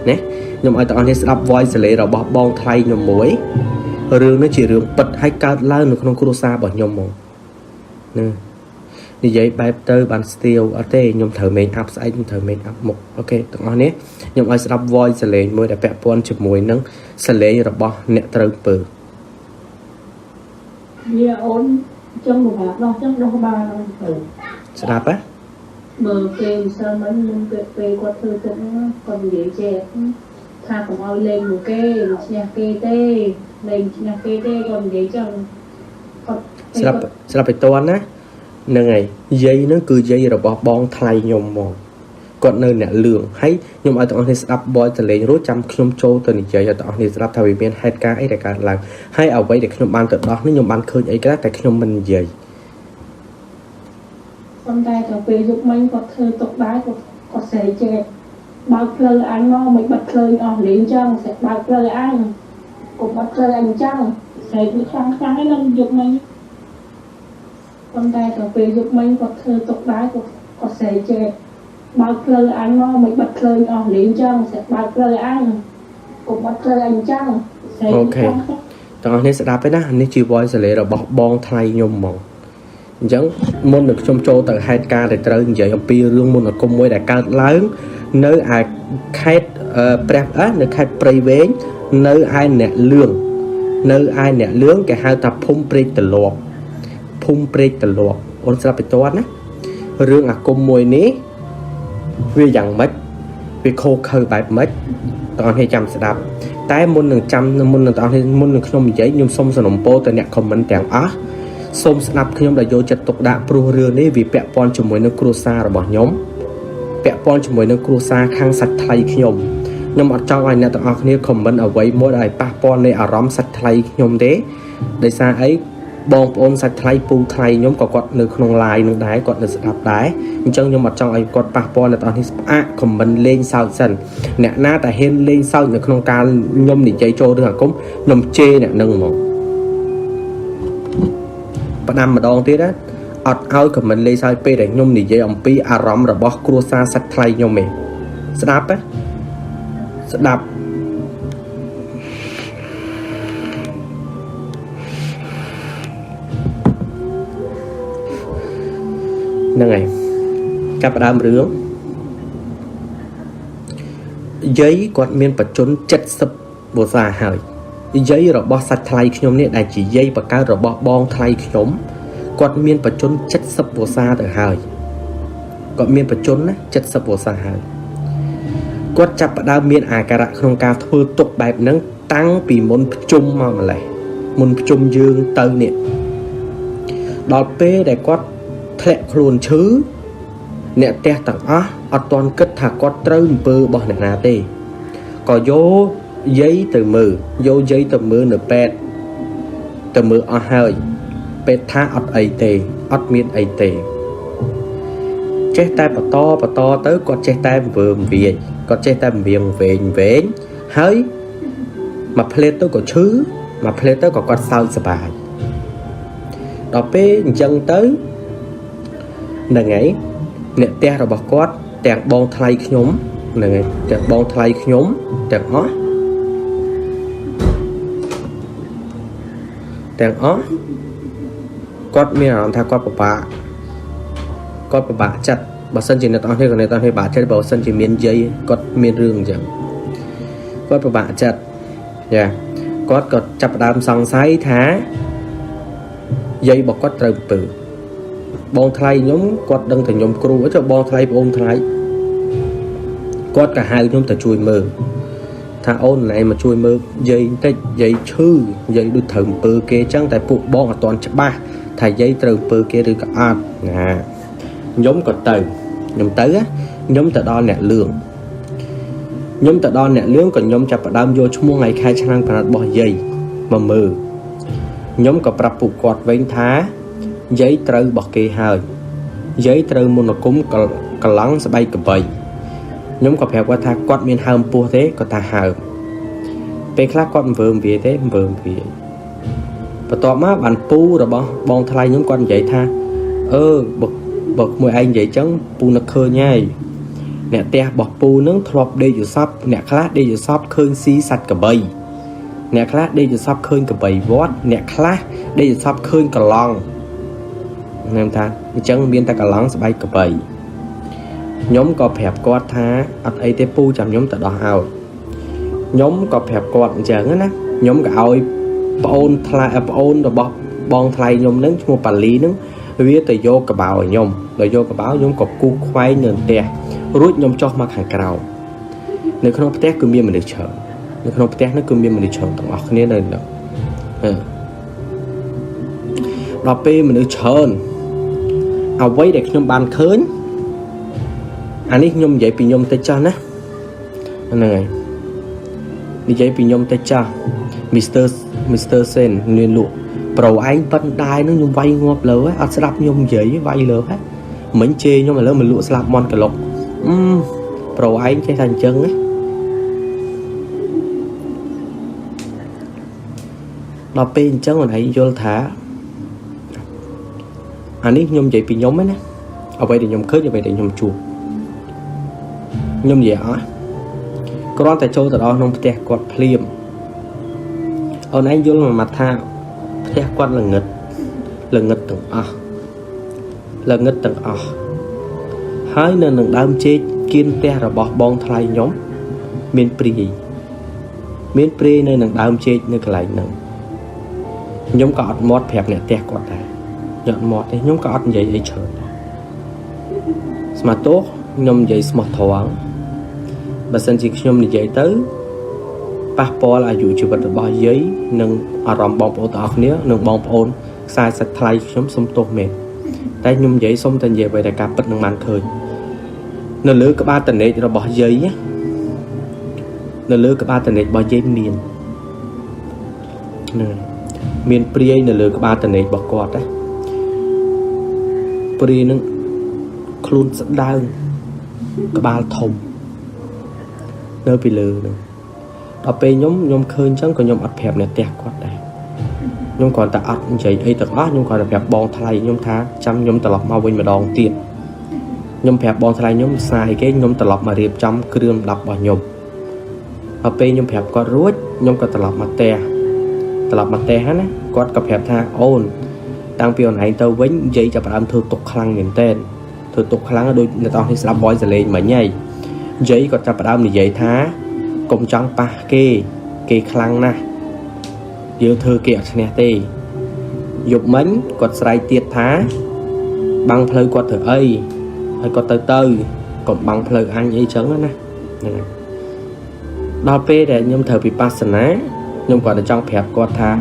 ណាខ្ញុំឲ្យទាំងអស់គ្នាស្ដាប់ voice សលេរបស់បងថ្លៃខ្ញុំមួយរឿងនេះជារឿងពិតហើយកើតឡើងនៅក្នុងគ្រួសាររបស់ខ្ញុំហ្មងណានិយាយបែបទៅបានស្ទាវអត់ទេខ្ញុំត្រូវ make up ស្អែកខ្ញុំត្រូវ make up មុខ OK ទាំងអស់នេះខ្ញុំឲ្យស្ដាប់ voice សលេងមួយដែលពាក់ព័ន្ធជាមួយនឹងសលេងរបស់អ្នកត្រូវពើ វាអូនចឹងពិបាកដោះចឹងដោះបានទៅ ស្ដាប់ហ៎ មើលពេលម្សិលមិញមុនពេលពេលគាត់ធ្វើទុកហ្នឹងគាត់និយាយចេះថាកុំឲ្យលេងមួយគេមិនឈ្នះគេទេលេងឈ្នះគេទេគាត់និយាយចឹងគាត់ ស្រាប់ស្រាប់ទៅតន់ណាហ្នឹងហើយយាយហ្នឹងគឺយាយរបស់បងថ្លៃខ្ញុំហ្មងគាត់នៅអ្នកលឿងហើយខ្ញុំឲ្យទាំងអស់គ្នាស្ដាប់បយតលេងរួចចាំខ្ញុំចូលទៅនិយាយឲ្យទាំងអស់គ្នាស្ដាប់ថាវាមានហេតុការណ៍អីដែលកើតឡើងហើយអ្វីដែលខ្ញុំបានទៅដោះនេះខ្ញុំបានឃើញអីខ្លះតែខ្ញុំមិននិយាយ ប៉ុន្តែទៅពេលយប់មិញគាត់ធ្វើទុកដែរគាត់គាត់ស្រែកចេះបើកផ្លូវអញមកមិនបិទភ្លើងអស់លេងចឹងស្រែកបើកផ្លូវអញកុំបិទផ្លូវអញចឹងស្រែកវាខ្លាំងខ្លាំងហ្នឹងនឹងយប់មិញប៉ុន្តែទៅពេលយប់មិញគាត់ធ្វើទុកដែរគាត់គាត់ស្រែកចេះបើកផ្លូវអញមកមិនបិទភ្លើងអស់លេងចឹងស្រែកបើកផ្លូវអញកុំបិទផ្លូវអញចឹងស្រែក អូ វា ខេ ខ្លាំងខ្លាំង ទាំងអស់គ្នាស្ដាប់ទេណានេះជា voice សលេរបស់បងថ្លៃខ្ញុំហ្មងអញ្ចឹងមុននឹងខ្ញុំចូលទៅហេតុការណ៍ដែលត្រូវនិយាយអំពីរឿងមន្តអាគមមួយដែលកើតឡើងនៅឯខេត្តព្រះអះនៅខេត្តព្រៃវែងនៅឯអ្នកលឿងនៅឯអ្នកលឿងគេហៅថាភូមិព្រែកទលាប់ភូមិព្រែកទលាប់អូនស្ដាប់ទៅតន់ណារឿងអាគមមួយនេះវាយ៉ាងម៉េចវាខូខើបែបម៉េចទាំងអស់គ្នាចាំស្ដាប់តែមុននឹងចាំមុននឹងទាំងអស់គ្នាមុននឹងខ្ញុំនិយាយខ្ញុំសូមសំណូមពរទៅអ្នក comment ទាំងអស់សូមស្ដាប់ខ្ញុំដោយយកចិត្តទុកដាក់ព្រោះរឿងនេះវាពាក់ព័ន្ធជាមួយនឹងគ្រួសាររបស់ខ្ញុំពាក់ព័ន្ធជាមួយនឹងគ្រួសារខាងសាច់ថ្លៃខ្ញុំខ្ញុំអត់ចង់ឲ្យអ្នកទាំងអស់គ្នា comment អ្វីមួយដែលប៉ះពាល់នៃអារម្មណ៍សាច់ថ្លៃខ្ញុំទេដោយសារអីបងប្អូនសាច់ថ្លៃពូថ្លៃខ្ញុំក៏គាត់នៅក្នុង live នឹងដែរគាត់នៅស្ដាប់ដែរអញ្ចឹងខ្ញុំអត់ចង់ឲ្យគាត់ប៉ះពាល់អ្នកទាំងអស់នេះផ្អាក comment លេងសើចសិនអ្នកណាតែហ៊ានលេងសើចនៅក្នុងការខ្ញុំនិយាយចូលរឿងអាគមខ្ញុំជេរអ្នកនឹងហ្មង ផ្ដាំម្ដងទៀតណាអត់ឲ្យខមមិនលេងសើចពេលដែលខ្ញុំនិយាយអំពីអារម្មណ៍របស់គ្រួសារសាច់ថ្លៃខ្ញុំទេស្ដាប់ទេស្ដាប់ហ្នឹងហើយចាប់ផ្ដើមរឿងយាយគាត់មានបច្ចុប្បន្ន70វស្សាហើយយាយរបស់សាច់ថ្លៃខ្ញុំនេះដែលជាយាយបកកើតរបស់បងថ្លៃខ្ញុំគាត់មានបច្ចុប្បន្ន70វស្សាទៅហើយគាត់មានបច្ចុប្បន្នណា70វស្សាហើយគាត់ចាប់ផ្ដើមមានអាការៈក្នុងការធ្វើទុកបែបហ្នឹងតាំងពីមុនភ្ជុំមកម្លេះមុនភ្ជុំយើងទៅនេះដល់ពេលដែលគាត់ធ្លាក់ខ្លួនឈឺអ្នកផ្ទះទាំងអស់អត់ទាន់គិតថាគាត់ត្រូវអំពើរបស់អ្នកណាទេក៏យកយាយទៅមើលយកយាយទៅមើលនៅពេទ្យទៅមើលអស់ហើយពេទ្យថាអត់អីទេអត់មានអីទេចេះតែបន្តបន្តទៅគាត់ចេះតែវើមវាយគាត់ចេះតែវៀងវែងវែងហើយមួយផ្លេតទៅក៏ឈឺមួយផ្លេតទៅក៏គាត់សើចសប្បាយដល់ពេលអញ្ចឹងទៅហ្នឹងហើយអ្នកផ្ទះរបស់គាត់ទាំងបងថ្លៃខ្ញុំហ្នឹងហើយទាំងបងថ្លៃខ្ញុំទាំងអស់ទាំងអស់គាត់មានអារម្មណ៍ថាគាត់ពិបាកគាត់ពិបាកចិត្តបើសិនជាអ្នកទាំងអស់គ្នាក៏អ្នកទាំងអស់គ្នាពិបាកចិត្តបើសិនជាមានយាយគាត់មានរឿងអញ្ចឹងគាត់ពិបាកចិត្ត យ៉ាគាត់ក៏ចាប់ផ្ដើមសង្ស័យថាយាយរបស់គាត់ត្រូវអំពើបងថ្លៃខ្ញុំគាត់ដឹងតែខ្ញុំគ្រូចុះបងថ្លៃប្អូនថ្លៃគាត់ក៏ហៅខ្ញុំទៅជួយមើលថាអូនណែមកជួយមើលយាយបន្តិចយាយឈឺយាយដូចត្រូវអំពើគេអញ្ចឹងតែពួកបងអត់ទាន់ច្បាស់ថាយាយត្រូវអំពើគេឬក៏អត់ណាខ្ញុំក៏ទៅខ្ញុំទៅណាខ្ញុំទៅដល់អ្នកលឿងខ្ញុំទៅដល់អ្នកលឿងក៏ខ្ញុំចាប់ផ្ដើមយកឈ្មោះថ្ងៃខែឆ្នាំកំណត់របស់យាយមកមើលខ្ញុំក៏ប្រាប់ពួកគាត់វិញថាយាយត្រូវរបស់គេហើយយាយត្រូវមន្តអាគមកឡង់ស្បែកកបីខ្ញុំក៏ប្រាប់គាត់ថាគាត់មានហើមពោះទេគាត់ថាហើមពេលខ្លះគាត់មិនវើមវាទេមិនវើមវាបន្ទាប់មកបានពូរបស់បងថ្លៃខ្ញុំគាត់និយាយថាអឺបើបើក្មួយឯងនិយាយចឹងពូនឹកឃើញហើយអ្នកផ្ទះរបស់ពូនឹងធ្លាប់ដេកយល់សពអ្នកខ្លះដេកយល់សពឃើញស៊ីសัตว์កបីអ្នកខ្លះដេកយល់សពឃើញកបីវត្តអ្នកខ្លះដេកយល់សពឃើញកឡង់ខ្ញុំថាអញ្ចឹងមានតែកឡង់ស្បែកកបីខ្ញុំក៏ប្រាប់គាត់ថាអត់អីទេពូចាំខ្ញុំទៅដោះឲ្យខ្ញុំក៏ប្រាប់គាត់អញ្ចឹងណាខ្ញុំក៏ឲ្យប្អូនថ្លៃប្អូនរបស់បងថ្លៃខ្ញុំនឹងឈ្មោះប៉ាលីនឹងវាទៅយកកបោឲ្យខ្ញុំដល់យកកបោខ្ញុំក៏គូសខ្វែងនៅផ្ទះរួចខ្ញុំចុះមកខាងក្រោមនៅក្នុងផ្ទះគឺមានមនុស្សច្រើននៅក្នុងផ្ទះនោះគឺមានមនុស្សច្រើនទាំងអស់គ្នានៅនោះអឺដល់ពេលមនុស្សច្រើនអ្វីដែលខ្ញុំបានឃើញអានេះខ្ញុំនិយាយពីខ្ញុំតិចចាស់ណាហ្នឹងហើយនិយាយពីខ្ញុំតិចចាស់ Mr. Sen លៀនលក់ប្រូឯងប៉ិនដែរនឹងខ្ញុំវាយងាប់លើអត់ស្ដាប់ខ្ញុំនិយាយវាយលើហ៎មិញជេរខ្ញុំឥឡូវមកលក់ស្លាប់មន់ក្លុកអឺប្រូឯងចេះតែអញ្ចឹងណាដល់ពេលអញ្ចឹងអូនឯងយល់ថាអានេះខ្ញុំនិយាយពីខ្ញុំឯណាអ្វីដែលខ្ញុំឃើញអ្វីដែលខ្ញុំជួបខ្ញុំនិយាយអស់គ្រាន់តែចូលទៅដល់ក្នុងផ្ទះគាត់ភ្លាមអូនឯងយល់មួយម៉ាត់ថាផ្ទះគាត់ល្ងឹតល្ងឹតទាំងអស់ល្ងឹតទាំងអស់ហើយនៅនឹងដើមចេកគៀនផ្ទះរបស់បងថ្លៃខ្ញុំមានព្រាយមានព្រាយនៅនឹងដើមចេកនៅកន្លែងហ្នឹងខ្ញុំក៏អត់មាត់ប្រាប់អ្នកផ្ទះគាត់ដែរខ្ញុំអត់មាត់ទេខ្ញុំក៏អត់និយាយអីច្រើនដែរស្មាទោសខ្ញុំនិយាយស្មោះត្រង់បើសិនជាខ្ញុំនិយាយទៅប៉ះពាល់អាយុជីវិតរបស់យាយនិងអារម្មណ៍បងប្អូនទាំងអស់គ្នានិងបងប្អូនខ្សែសាច់ថ្លៃខ្ញុំសុំទោសមែនតែខ្ញុំនិយាយសុំតែនិយាយអ្វីដែលការពិតនឹងបានឃើញនៅលើក្បាលតនេករបស់យាយណានៅលើក្បាលតនេករបស់យាយមានហ្នឹងមានព្រាយនៅលើក្បាលតនេករបស់គាត់ណាព្រាយនឹងខ្លួនស្ដើងក្បាលធំនៅពីលើហ្នឹងដល់ពេលខ្ញុំខ្ញុំឃើញអញ្ចឹងក៏ខ្ញុំអត់ប្រាប់អ្នកផ្ទះគាត់ដែរខ្ញុំគ្រាន់តែអត់និយាយអីទាំងអស់ខ្ញុំគ្រាន់តែប្រាប់បងថ្លៃខ្ញុំថាចាំខ្ញុំត្រឡប់មកវិញម្ដងទៀតខ្ញុំប្រាប់បងថ្លៃខ្ញុំសារអីគេខ្ញុំត្រឡប់មករៀបចំគ្រឿងដាប់របស់ខ្ញុំដល់ពេលខ្ញុំប្រាប់គាត់រួចខ្ញុំក៏ត្រឡប់មកផ្ទះត្រឡប់មកផ្ទះហ្នឹងណាគាត់ក៏ប្រាប់ថាអូនតាំងពីអូនឯងទៅវិញនិយាយចាប់ផ្ដើមធ្វើទុកខ្លាំងមែនទែនធ្វើទុកខ្លាំងដូចអ្នកទាំងអស់នេះស្ដាប់ voice សលេងមិញហើយនិយាយគាត់ចាប់ផ្ដើមនិយាយថាកុំចង់ប៉ះគេគេខ្លាំងណាស់យើងធ្វើគេអត់ឈ្នះទេយប់មិញគាត់ស្រែកទៀតថាបាំងផ្លូវគាត់ធ្វើអីហើយគាត់ទៅទៅកុំបាំងផ្លូវអញអីចឹងណាហ្នឹងហើយដល់ពេលដែលខ្ញុំត្រូវវិបស្សនាខ្ញុំគាត់តែចង់ប្រាប់គាត់ថា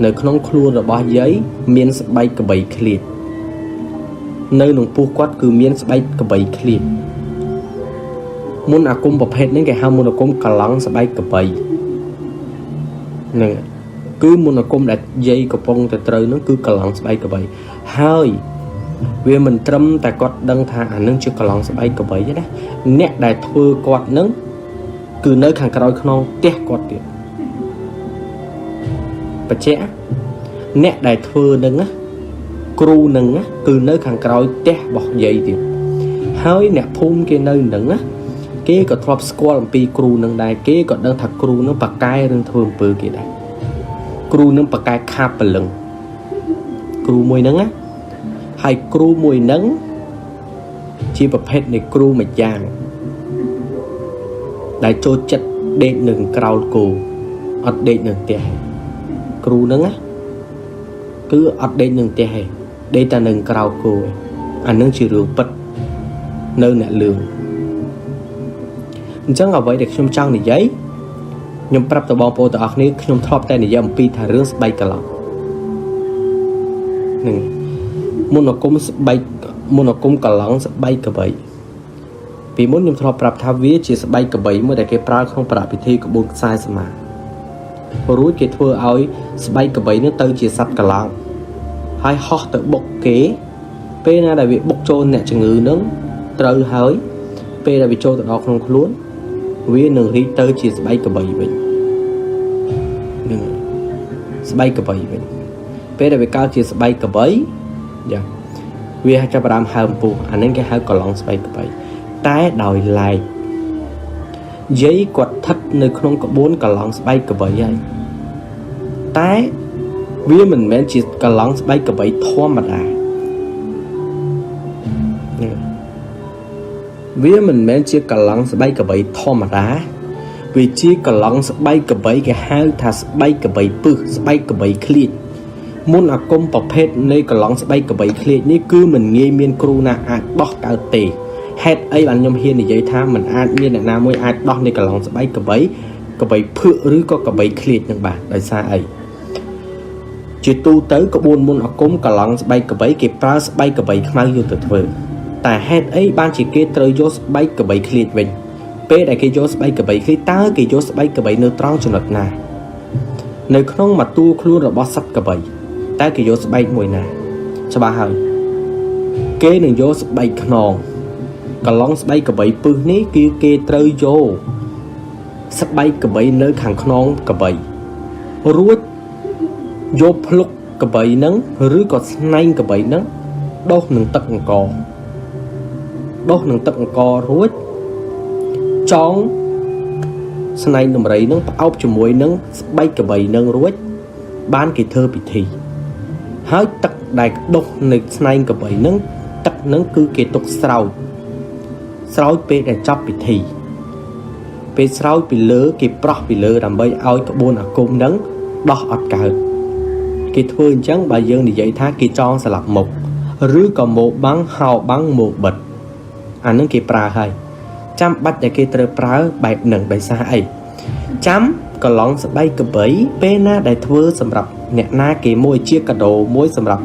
នៅក្នុងខ្លួនរបស់យាយមានស្បែកកបីឃ្លៀតនៅក្នុងពោះគាត់គឺមានស្បែកកបីឃ្លៀតមុនអាគមប្រភេទនេះគេហៅមុនអាគមកឡង់ស្បែកកបីហ្នឹងគឺមុនអាគមដែលយាយកំពុងតែត្រូវហ្នឹងគឺកឡង់ស្បែកកបីហើយវាមិនត្រឹមតែគាត់ដឹងថាអានឹងជាកឡង់ស្បែកកបីទេណាអ្នកដែលធ្វើគាត់ហ្នឹងគឺនៅខាងក្រោយខ្នងផ្ទះគាត់ទៀតបច្ចៈអ្នកដែលធ្វើនឹងណាគ្រូនឹងណាគឺនៅខាងក្រោយផ្ទះរបស់យាយទៀតហើយអ្នកភូមិគេនៅនឹងណាគេក៏ធ្លាប់ស្គាល់អំពីគ្រូនឹងដែរគេក៏ដឹងថាគ្រូនឹងប៉ាកែរឿងធ្វើអំពើគេដែរគ្រូនឹងប៉ាកែខាបព្រលឹងគ្រូមួយហ្នឹងណាហើយគ្រូមួយហ្នឹងជាប្រភេទនៃគ្រូមួយយ៉ាងដែលចូលចិត្តដេកនឹងក្រោលគោ អត់ដេកនៅផ្ទះទេគ្រូហ្នឹងណាគឺអត់ដេកនៅផ្ទះទេដេកតែនៅក្រៅគោឯងអានឹងជារឿងពិតនៅអ្នកលឿងអញ្ចឹងអ្វីដែលខ្ញុំចង់និយាយខ្ញុំប្រាប់ទៅបងប្អូនទាំងអស់គ្នាខ្ញុំធ្លាប់តែនិយាយអំពីថារឿងស្បែកកន្លងហ្នឹងមុនអាគមស្បែកមុនអាគមកន្លងស្បែកកបីពីមុនខ្ញុំធ្លាប់ប្រាប់ថាវាជាស្បែកកបីមួយដែលគេប្រើក្នុងប្រពិធីក្បួនខ្សែសមារួចគេធ្វើឲ្យស្បែកកបីនោះទៅជាសត្វកន្លងហើយហោះទៅបុកគេពេលណាដែលវាបុកចូលអ្នកជំងឺនឹងត្រូវហើយពេលដែលវាចូលទៅដល់ក្នុងខ្លួនវានឹងរីកទៅជាស្បែកកបីវិញនឹងស្បែកកបីវិញពេលដែលវាកើតជាស្បែកកបីយ៉ាងវាចាប់ផ្ដើមហើមពោះអានឹងគេហៅកន្លងស្បែកកបីតែដោយឡែកយាយគាត់ស្ថិតនៅក្នុងក្បួនកន្លងស្បែកកបីហើយតែវាមិនមែនជាកន្លងស្បែកកបីធម្មតាវាមិនមែនជាកន្លងស្បែកកបីធម្មតាវាជាកន្លងស្បែកកបីគេហៅថាស្បែកកបីពឹសស្បែកកបីឃ្លៀចមុនអាគមប្រភេទនៃកន្លងស្បែកកបីឃ្លៀចនេះគឺមិនងាយមានគ្រូណាអាចដោះកើតទេហេតុអីបានខ្ញុំហ៊ាននិយាយថាมันអាចមានអ្នកណាមួយអាចដោះនៃកន្លងស្បែកកបីកបីភឿកឬក៏កបីឃ្លៀចនឹងបាទដោយសារអីជាទូទៅក្បួនមុនអាគមកន្លងស្បែកកបីគេប្រើស្បែកកបីខ្មៅយកទៅធ្វើតែហេតុអីបានជាគេត្រូវយកស្បែកកបីឃ្លៀចវិញពេលដែលគេយកស្បែកកបីឃ្លៀចតើគេយកស្បែកកបីនៅត្រង់ចំណុចណានៅក្នុងមួយតួខ្លួនរបស់សត្វកបីតើគេយកស្បែកមួយណាច្បាស់ហើយគេនឹងយកស្បែកខ្នងកន្លងស្បែកកបីពឹសនេះគឺគេត្រូវយកស្បែកកបីនៅខាងខ្នងកបីរួចយកភ្លុកកបីនឹងឬក៏ស្នែងកបីនឹងដុសនឹងទឹកអង្ករដុសនឹងទឹកអង្កររួចចងស្នែងដំរីនឹងផ្អោបជាមួយនឹងស្បែកកបីនឹងរួចបានគេធ្វើពិធីហើយទឹកដែលដុសនៅស្នែងកបីនឹងទឹកនឹងគឺគេទុកស្រោចស្រោចពេលដែលចប់ពិធីពេលស្រោចពីលើគេប្រោះពីលើដើម្បីឲ្យក្បួនអាគមនឹងដោះអត់កើតគេធ្វើអញ្ចឹងបើយើងនិយាយថាគេចងស្លាប់មុខឬក៏មកបាំងហៅបាំងមកបិទអានឹងគេប្រើហើយចាំបាច់តែគេត្រូវប្រើបែបនឹងដោយសារអីចាំកន្លងស្បែកកបីពេលណាដែលធ្វើសម្រាប់អ្នកណាគេមួយជាកាដូមួយសម្រាប់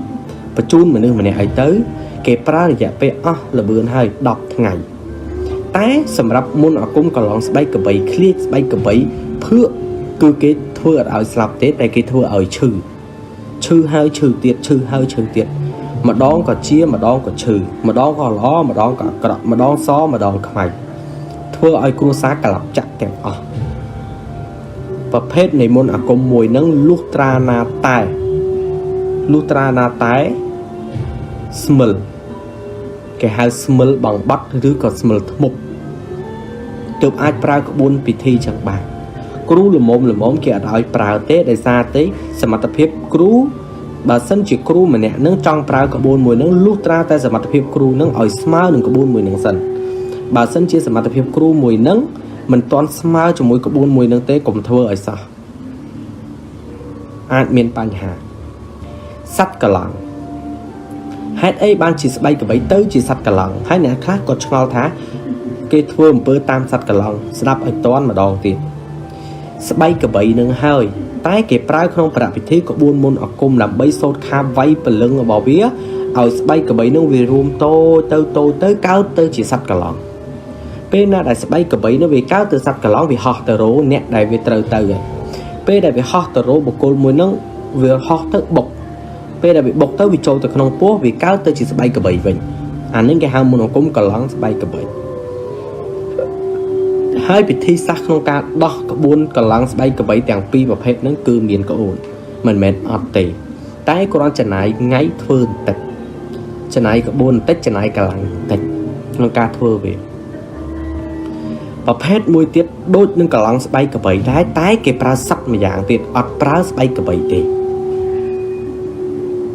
បញ្ជូនមនុស្សម្នាក់ឲ្យទៅគេប្រើរយៈពេលអស់ល្បឿនហើយ10ថ្ងៃតែសម្រាប់មុនអាគមកន្លងស្បែកកបីឃ្លៀចស្បែកកបីភឿកគឺគេធ្វើអត់ឲ្យស្លាប់ទេតែគេធ្វើឲ្យឈឺឈឺហើយឈឺទៀតឈឺហើយឈឺទៀតម្ដងក៏ជាម្ដងក៏ឈឺម្ដងក៏ល្អម្ដងក៏អាក្រក់ម្ដងសម្ដងខ្មៅធ្វើឲ្យគ្រួសារក្លាប់ចាក់ទាំងអស់ប្រភេទនៃមុនអាគមមួយនឹងលុះត្រាណាតែលុះត្រាណាតែស្មិលគេហៅស្មិលបងបាត់ឬក៏ស្មិលធ្មប់ទើបអាចប្រើក្បួនពិធីចឹងបានគ្រូល្មមល្មមគេអត់ឲ្យប្រើទេដោយសារទេសមត្ថភាពគ្រូបើសិនជាគ្រូម្នាក់នឹងចង់ប្រើក្បួនមួយនឹងលុះត្រាតែសមត្ថភាពគ្រូនឹងឲ្យស្មើនឹងក្បួនមួយនឹងសិនបើសិនជាសមត្ថភាពគ្រូមួយនឹងមិនទាន់ស្មើជាមួយក្បួនមួយនឹងទេកុំធ្វើឲ្យសោះអាចមានបញ្ហាសត្វកឡងហេតុអីបានជាស្បែកកបីទៅជាសត្វកឡងហើយអ្នកខ្លះក៏ឆ្ងល់ថាគេធ្វើអំពើតាមសត្វកឡងស្ដាប់ឲ្យតន់ម្ដងទៀតស្បែកកបីនឹងហើយតែគេប្រើក្នុងប្រពិធីក្បួនមុនអាគមដើម្បីសូត្រខាវាយពលឹងរបស់វាឲ្យស្បែកកបីនឹងវារួមតូចទៅតូចទៅកើតទៅជាសត្វកឡងពេលណាដែលស្បែកកបីនឹងវាកើតទៅសត្វកឡងវាហោះទៅរោអ្នកដែលវាត្រូវទៅហើយពេលដែលវាហោះទៅរោបុគ្គលមួយនឹងវាហោះទៅបុកពេលដែលវាបុកទៅវាចូលទៅក្នុងពោះវាកើតទៅជាស្បែកកបីវិញអានេះគេហៅមុនអាគមកឡងស្បែកកបីហើយពិធីសាស្ត្រក្នុងការដោះក្បួនកឡងស្បែកកបីទាំងពីរប្រភេទហ្នឹងគឺមានក្អូនមិនមែនអត់ទេតែគ្រាន់ចំណាយថ្ងៃធ្វើបន្តិចចំណាយក្បួនបន្តិចចំណាយកលាំងបន្តិចក្នុងការធ្វើវាប្រភេទមួយទៀតដូចនឹងកឡងស្បែកកបីដែរតែគេប្រើសត្វម្យ៉ាងទៀតអត់ប្រើស្បែកកបីទេ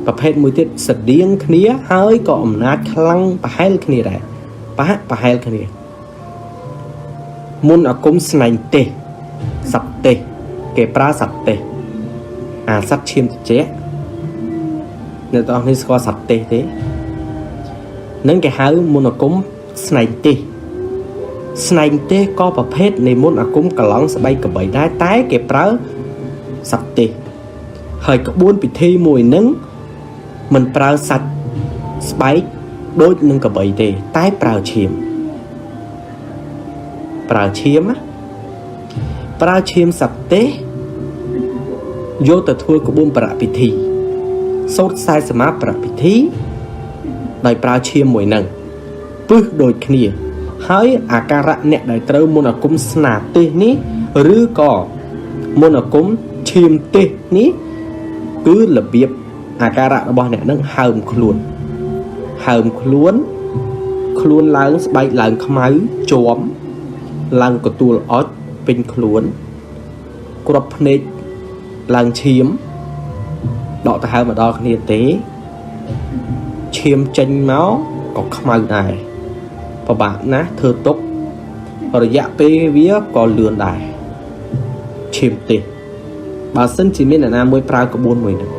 ប្រភេទមួយទៀតស្តៀងគ្នាហើយក៏អំណាចខ្លាំងប្រហែលគ្នាដែរប្រហាក់ប្រហែលគ្នាមុនអាគមស្នែងទេសសត្វទេស គេប្រើសត្វទេសអាសត្វឈាមត្រជាក់អ្នកទាំងអស់នេះស្គាល់សត្វទេសទេនឹងគេហៅមន្តអាគមស្នែងទេសស្នែងទេសក៏ប្រភេទនៃមន្តអាគមកឡងស្បែកក្របីដែរតែគេប្រើសត្វទេសហើយក្បួនពិធីមួយនឹងមិនប្រើសាច់ស្បែកដូចនឹងក្របីទេតែប្រើឈាមប្រើឈាមណាប្រើឈាមសត្វទេសយកទៅធ្វើក្បួនប្រពិធីសូត្រខ្សែសមាប្រពិធីដោយប្រើឈាមមួយនឹងពឹសដូចគ្នាហើយអាការៈអ្នកដែលត្រូវមន្តអាគមស្នាទេសនេះឬក៏មន្តអាគមឈាមទេសនេះគឺរបៀបអាការៈរបស់អ្នកនឹងហើមខ្លួនហើមខ្លួនខ្លួនឡើងស្បែកឡើងខ្មៅជាំឡើងកទួលអុចពេញខ្លួនគ្រាប់ភ្នែកឡើងឈាមដកទៅហើមមកដល់គ្នាទេឈាមចេញមកក៏ខ្មៅដែរពិបាកណាស់ធ្វើទុករយៈពេលវាក៏លឿនដែរឈាមទេសបើសិនជាមានអ្នកណាមួយប្រើក្បួនមួយហ្នឹង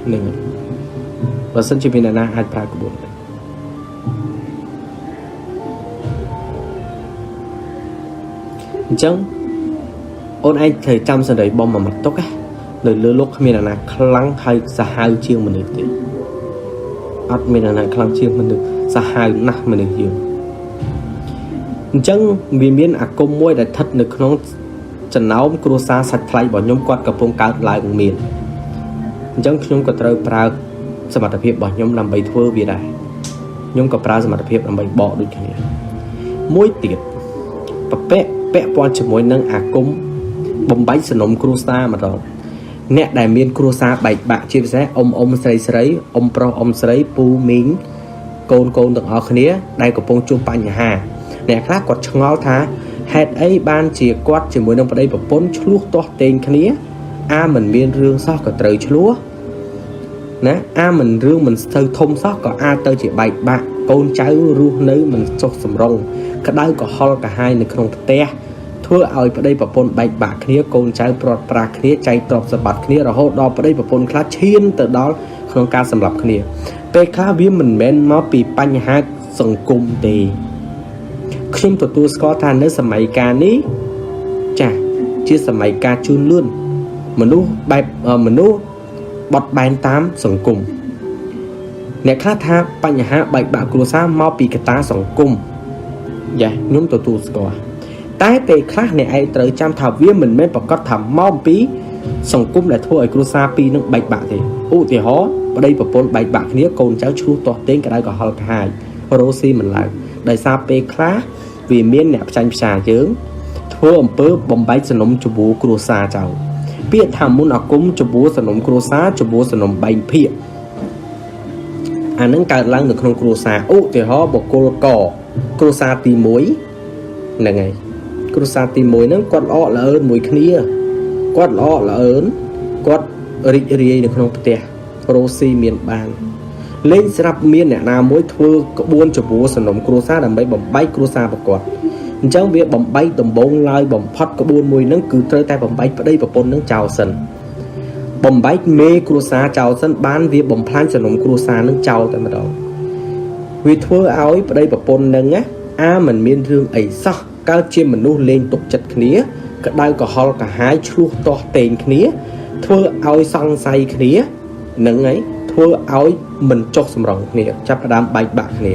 ហ្នឹងហើយបើសិនជាមានអ្នកណាអាចប្រើក្បួនហ្នឹងអញ្ចឹងអូនឯងត្រូវចាំសន្ដីបំមួយម៉ាត់ទុកណានៅលើលោកគ្មានអ្នកណាខ្លាំងហើយសាហាវជាងមនុស្សទេអត់មានអ្នកណាខ្លាំងជាងមនុស្សសាហាវណាស់មនុស្សយើងអញ្ចឹងវាមានអាគមមួយដែលស្ថិតនៅក្នុងចំណោមគ្រួសារសាច់ថ្លៃរបស់ខ្ញុំគាត់កំពុងកើតឡើងមានអញ្ចឹងខ្ញុំក៏ត្រូវប្រើសមត្ថភាពរបស់ខ្ញុំដើម្បីធ្វើវាដែរខ្ញុំក៏ប្រើសមត្ថភាពដើម្បីបកដូចគ្នាមួយទៀតប្រពាក់ពាក់ព័ន្ធជាមួយនឹងអាគមបំបែកសនំគ្រួសារម្ដងអ្នកដែលមានគ្រួសារបែកបាក់ជាពិសេសអ៊ំអ៊ំស្រីស្រីអ៊ំប្រុសអ៊ំស្រីពូមីងកូនកូនទាំងអស់គ្នាដែលកំពុងជួបបញ្ហាអ្នកខ្លះគាត់ឆ្ងល់ថាហេតុអីបានជាគាត់ជាមួយនឹងប្តីប្រពន្ធឆ្លោះទាស់ទែងគ្នាអាមិនមានរឿងសោះក៏ត្រូវឆ្លោះណាអាមិនរឿងមិនស្ទើធំសោះក៏អាចទៅជាបែកបាក់កូនចៅរស់នៅមិនសុខសម្រុងក្តៅក៏ហល់កាហាយនៅក្នុងផ្ទះធ្វើឲ្យប្តីប្រពន្ធបែកបាក់គ្នាកូនចៅព្រាត់ប្រាសគ្នាចែកទ្រព្យសម្បត្តិគ្នារហូតដល់ប្តីប្រពន្ធខ្លះឈានទៅដល់ក្នុងការសម្លាប់គ្នាពេលខ្លះវាមិនមែនមកពីបញ្ហាសង្គមទេខ្ញុំទទួលស្គាល់ថានៅសម័យកាលនេះចាស់ជាសម័យកាលជឿនលឿនមនុស្សបែបមនុស្សបត់បែនតាមសង្គមអ្នកខ្លះថាបញ្ហាបែកបាក់គ្រួសារមកពីកត្តាសង្គមយ៉ាខ្ញុំទទួលស្គាល់តែពេលខ្លះអ្នកឯងត្រូវចាំថាវាមិនមែនប្រកាសថាមកពីសង្គមដែលធ្វើឲ្យគ្រួសារពីរនឹងបែកបាក់ទេឧទាហរណ៍ប្តីប្រពន្ធបែកបាក់គ្នាកូនចៅឆ្លោះទាស់ទែងក្តៅក្រហល់ក្រហាយរស់ស៊ីមិនឡើងដោយសារពេលខ្លះវាមានអ្នកផ្ចាញ់ផ្សាយើងធ្វើអំពើបំបែកសនំជបួគ្រួសារចោលពាក្យថាមុនអាគមជបួសនំគ្រួសារជបួសនំបែងភាកអានឹងកើតឡើងនៅក្នុងគ្រួសារឧទាហរណ៍បុគ្គលកគ្រួសារទី1ហ្នឹងហើយគ្រួសារទី1ហ្នឹងគាត់ល្អល្អើនមួយគ្នាគាត់ល្អល្អើនគាត់រីករាយនៅក្នុងផ្ទះរស់ស៊ីមានបានលេងស្រាប់មានអ្នកណាមួយធ្វើក្បួនចបួសនំគ្រួសារដើម្បីបំបែកគ្រួសារប្រកបអញ្ចឹងវាបំបែកដំបងឡើយបំផុតក្បួនមួយហ្នឹងគឺត្រូវតែបំបែកប្តីប្រពន្ធហ្នឹងចោលសិនបំបែកមេគ្រួសារចោលសិនបានវាបំផ្លាញសនំគ្រួសារហ្នឹងចោលតែម្ដងវាធ្វើឲ្យប្តីប្រពន្ធហ្នឹងណាអាមិនមានរឿងអីសោះកើតជាមនុស្សលេងទុកចិត្តគ្នាក្តៅក្រហល់កាហាយឆ្លោះទាស់ទែងគ្នាធ្វើឲ្យសង្ស័យគ្នាហ្នឹងហើយធ្វើឲ្យមិនចុះសម្រងគ្នាចាប់ផ្ដើមបែកបាក់គ្នា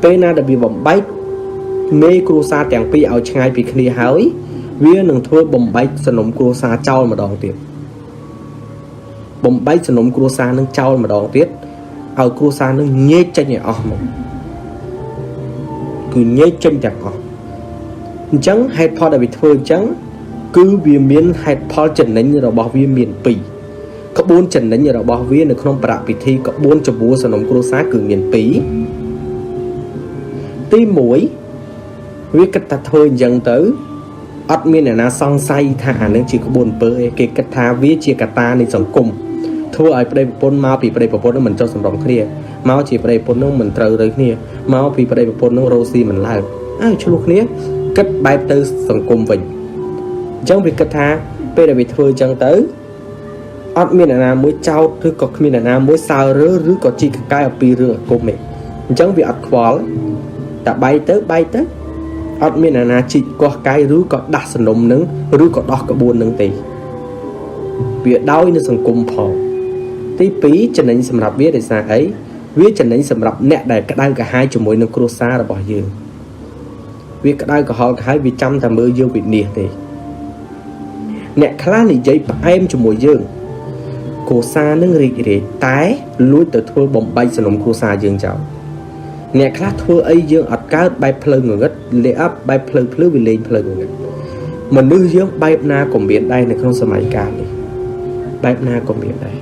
ពេលណាដែលវាបំបែកមេគ្រួសារទាំងពីរឲ្យឆ្ងាយពីគ្នាហើយវានឹងធ្វើបំបែកសនំគ្រួសារចោលម្ដងទៀតបំបែកសនំគ្រួសារនឹងចោលម្ដងទៀតឲ្យគ្រួសារនឹងញែកចេញឲ្យអស់មកគឺញែកចេញទាំងអស់អញ្ចឹងហេតុផលដែលវាធ្វើអញ្ចឹងគឺវាមានហេតុផលចំណេញរបស់វាមានពីរក្បួនចំណេញរបស់វានៅក្នុងប្រពិធីក្បួនចបួសនំគ្រួសារគឺមានពីរទី1វាគិតថាធ្វើអញ្ចឹងទៅអត់មានអ្នកណាសង្ស័យថាអានឹងជាក្បួនអំពើឯងគេគិតថាវាជាកត្តានៃសង្គមធ្វើឲ្យប្តីប្រពន្ធមកពីប្តីប្រពន្ធនឹងមិនចុះសម្រុងគ្នាមកជាប្តីប្រពន្ធនឹងមិនត្រូវរើគ្នាមកពីប្តីប្រពន្ធនឹងរស់ស៊ីមិនឡើងអើឆ្លោះគ្នា គិតបែបទៅសង្គមវិញអញ្ចឹងវាគិតថាពេលដែលវាធ្វើអញ្ចឹងទៅអត់មានអ្នកណាមួយចោទឬក៏គ្មានអ្នកណាមួយសើរើឬក៏ជីកកកាយអំពីរឿងអាគមទេអញ្ចឹងវាអត់ខ្វល់តែបែកទៅបែកទៅអត់មានអ្នកណាជីកកោះកាយឬក៏ដាស់សនំនឹងឬក៏ដោះក្បួននឹងទេវាដោយនៅសង្គមផងទី2ចំណេញសម្រាប់វាដោយសារអីវាចំណេញសម្រាប់អ្នកដែលក្តៅក្រហាយជាមួយនឹងគ្រួសាររបស់យើងវាក្តៅក្រហល់ក្រហាយវាចាំតែមើលយើងវិនិច្ឆ័យទេអ្នកខ្លះនិយាយផ្អែមជាមួយយើងគ្រួសារនឹងរីករាយតែលួចទៅធ្វើបំបែកសនំគ្រួសារយើងចោលអ្នកខ្លះធ្វើអីយើងអត់កើតបែបផ្លូវងងឹតលេអប់បែបផ្លូវភ្លឺវាលេងផ្លូវងងឹតមនុស្សយើងបែបណាក៏មានដែរនៅក្នុងសម័យកាលនេះបែបណាក៏មានដែរ។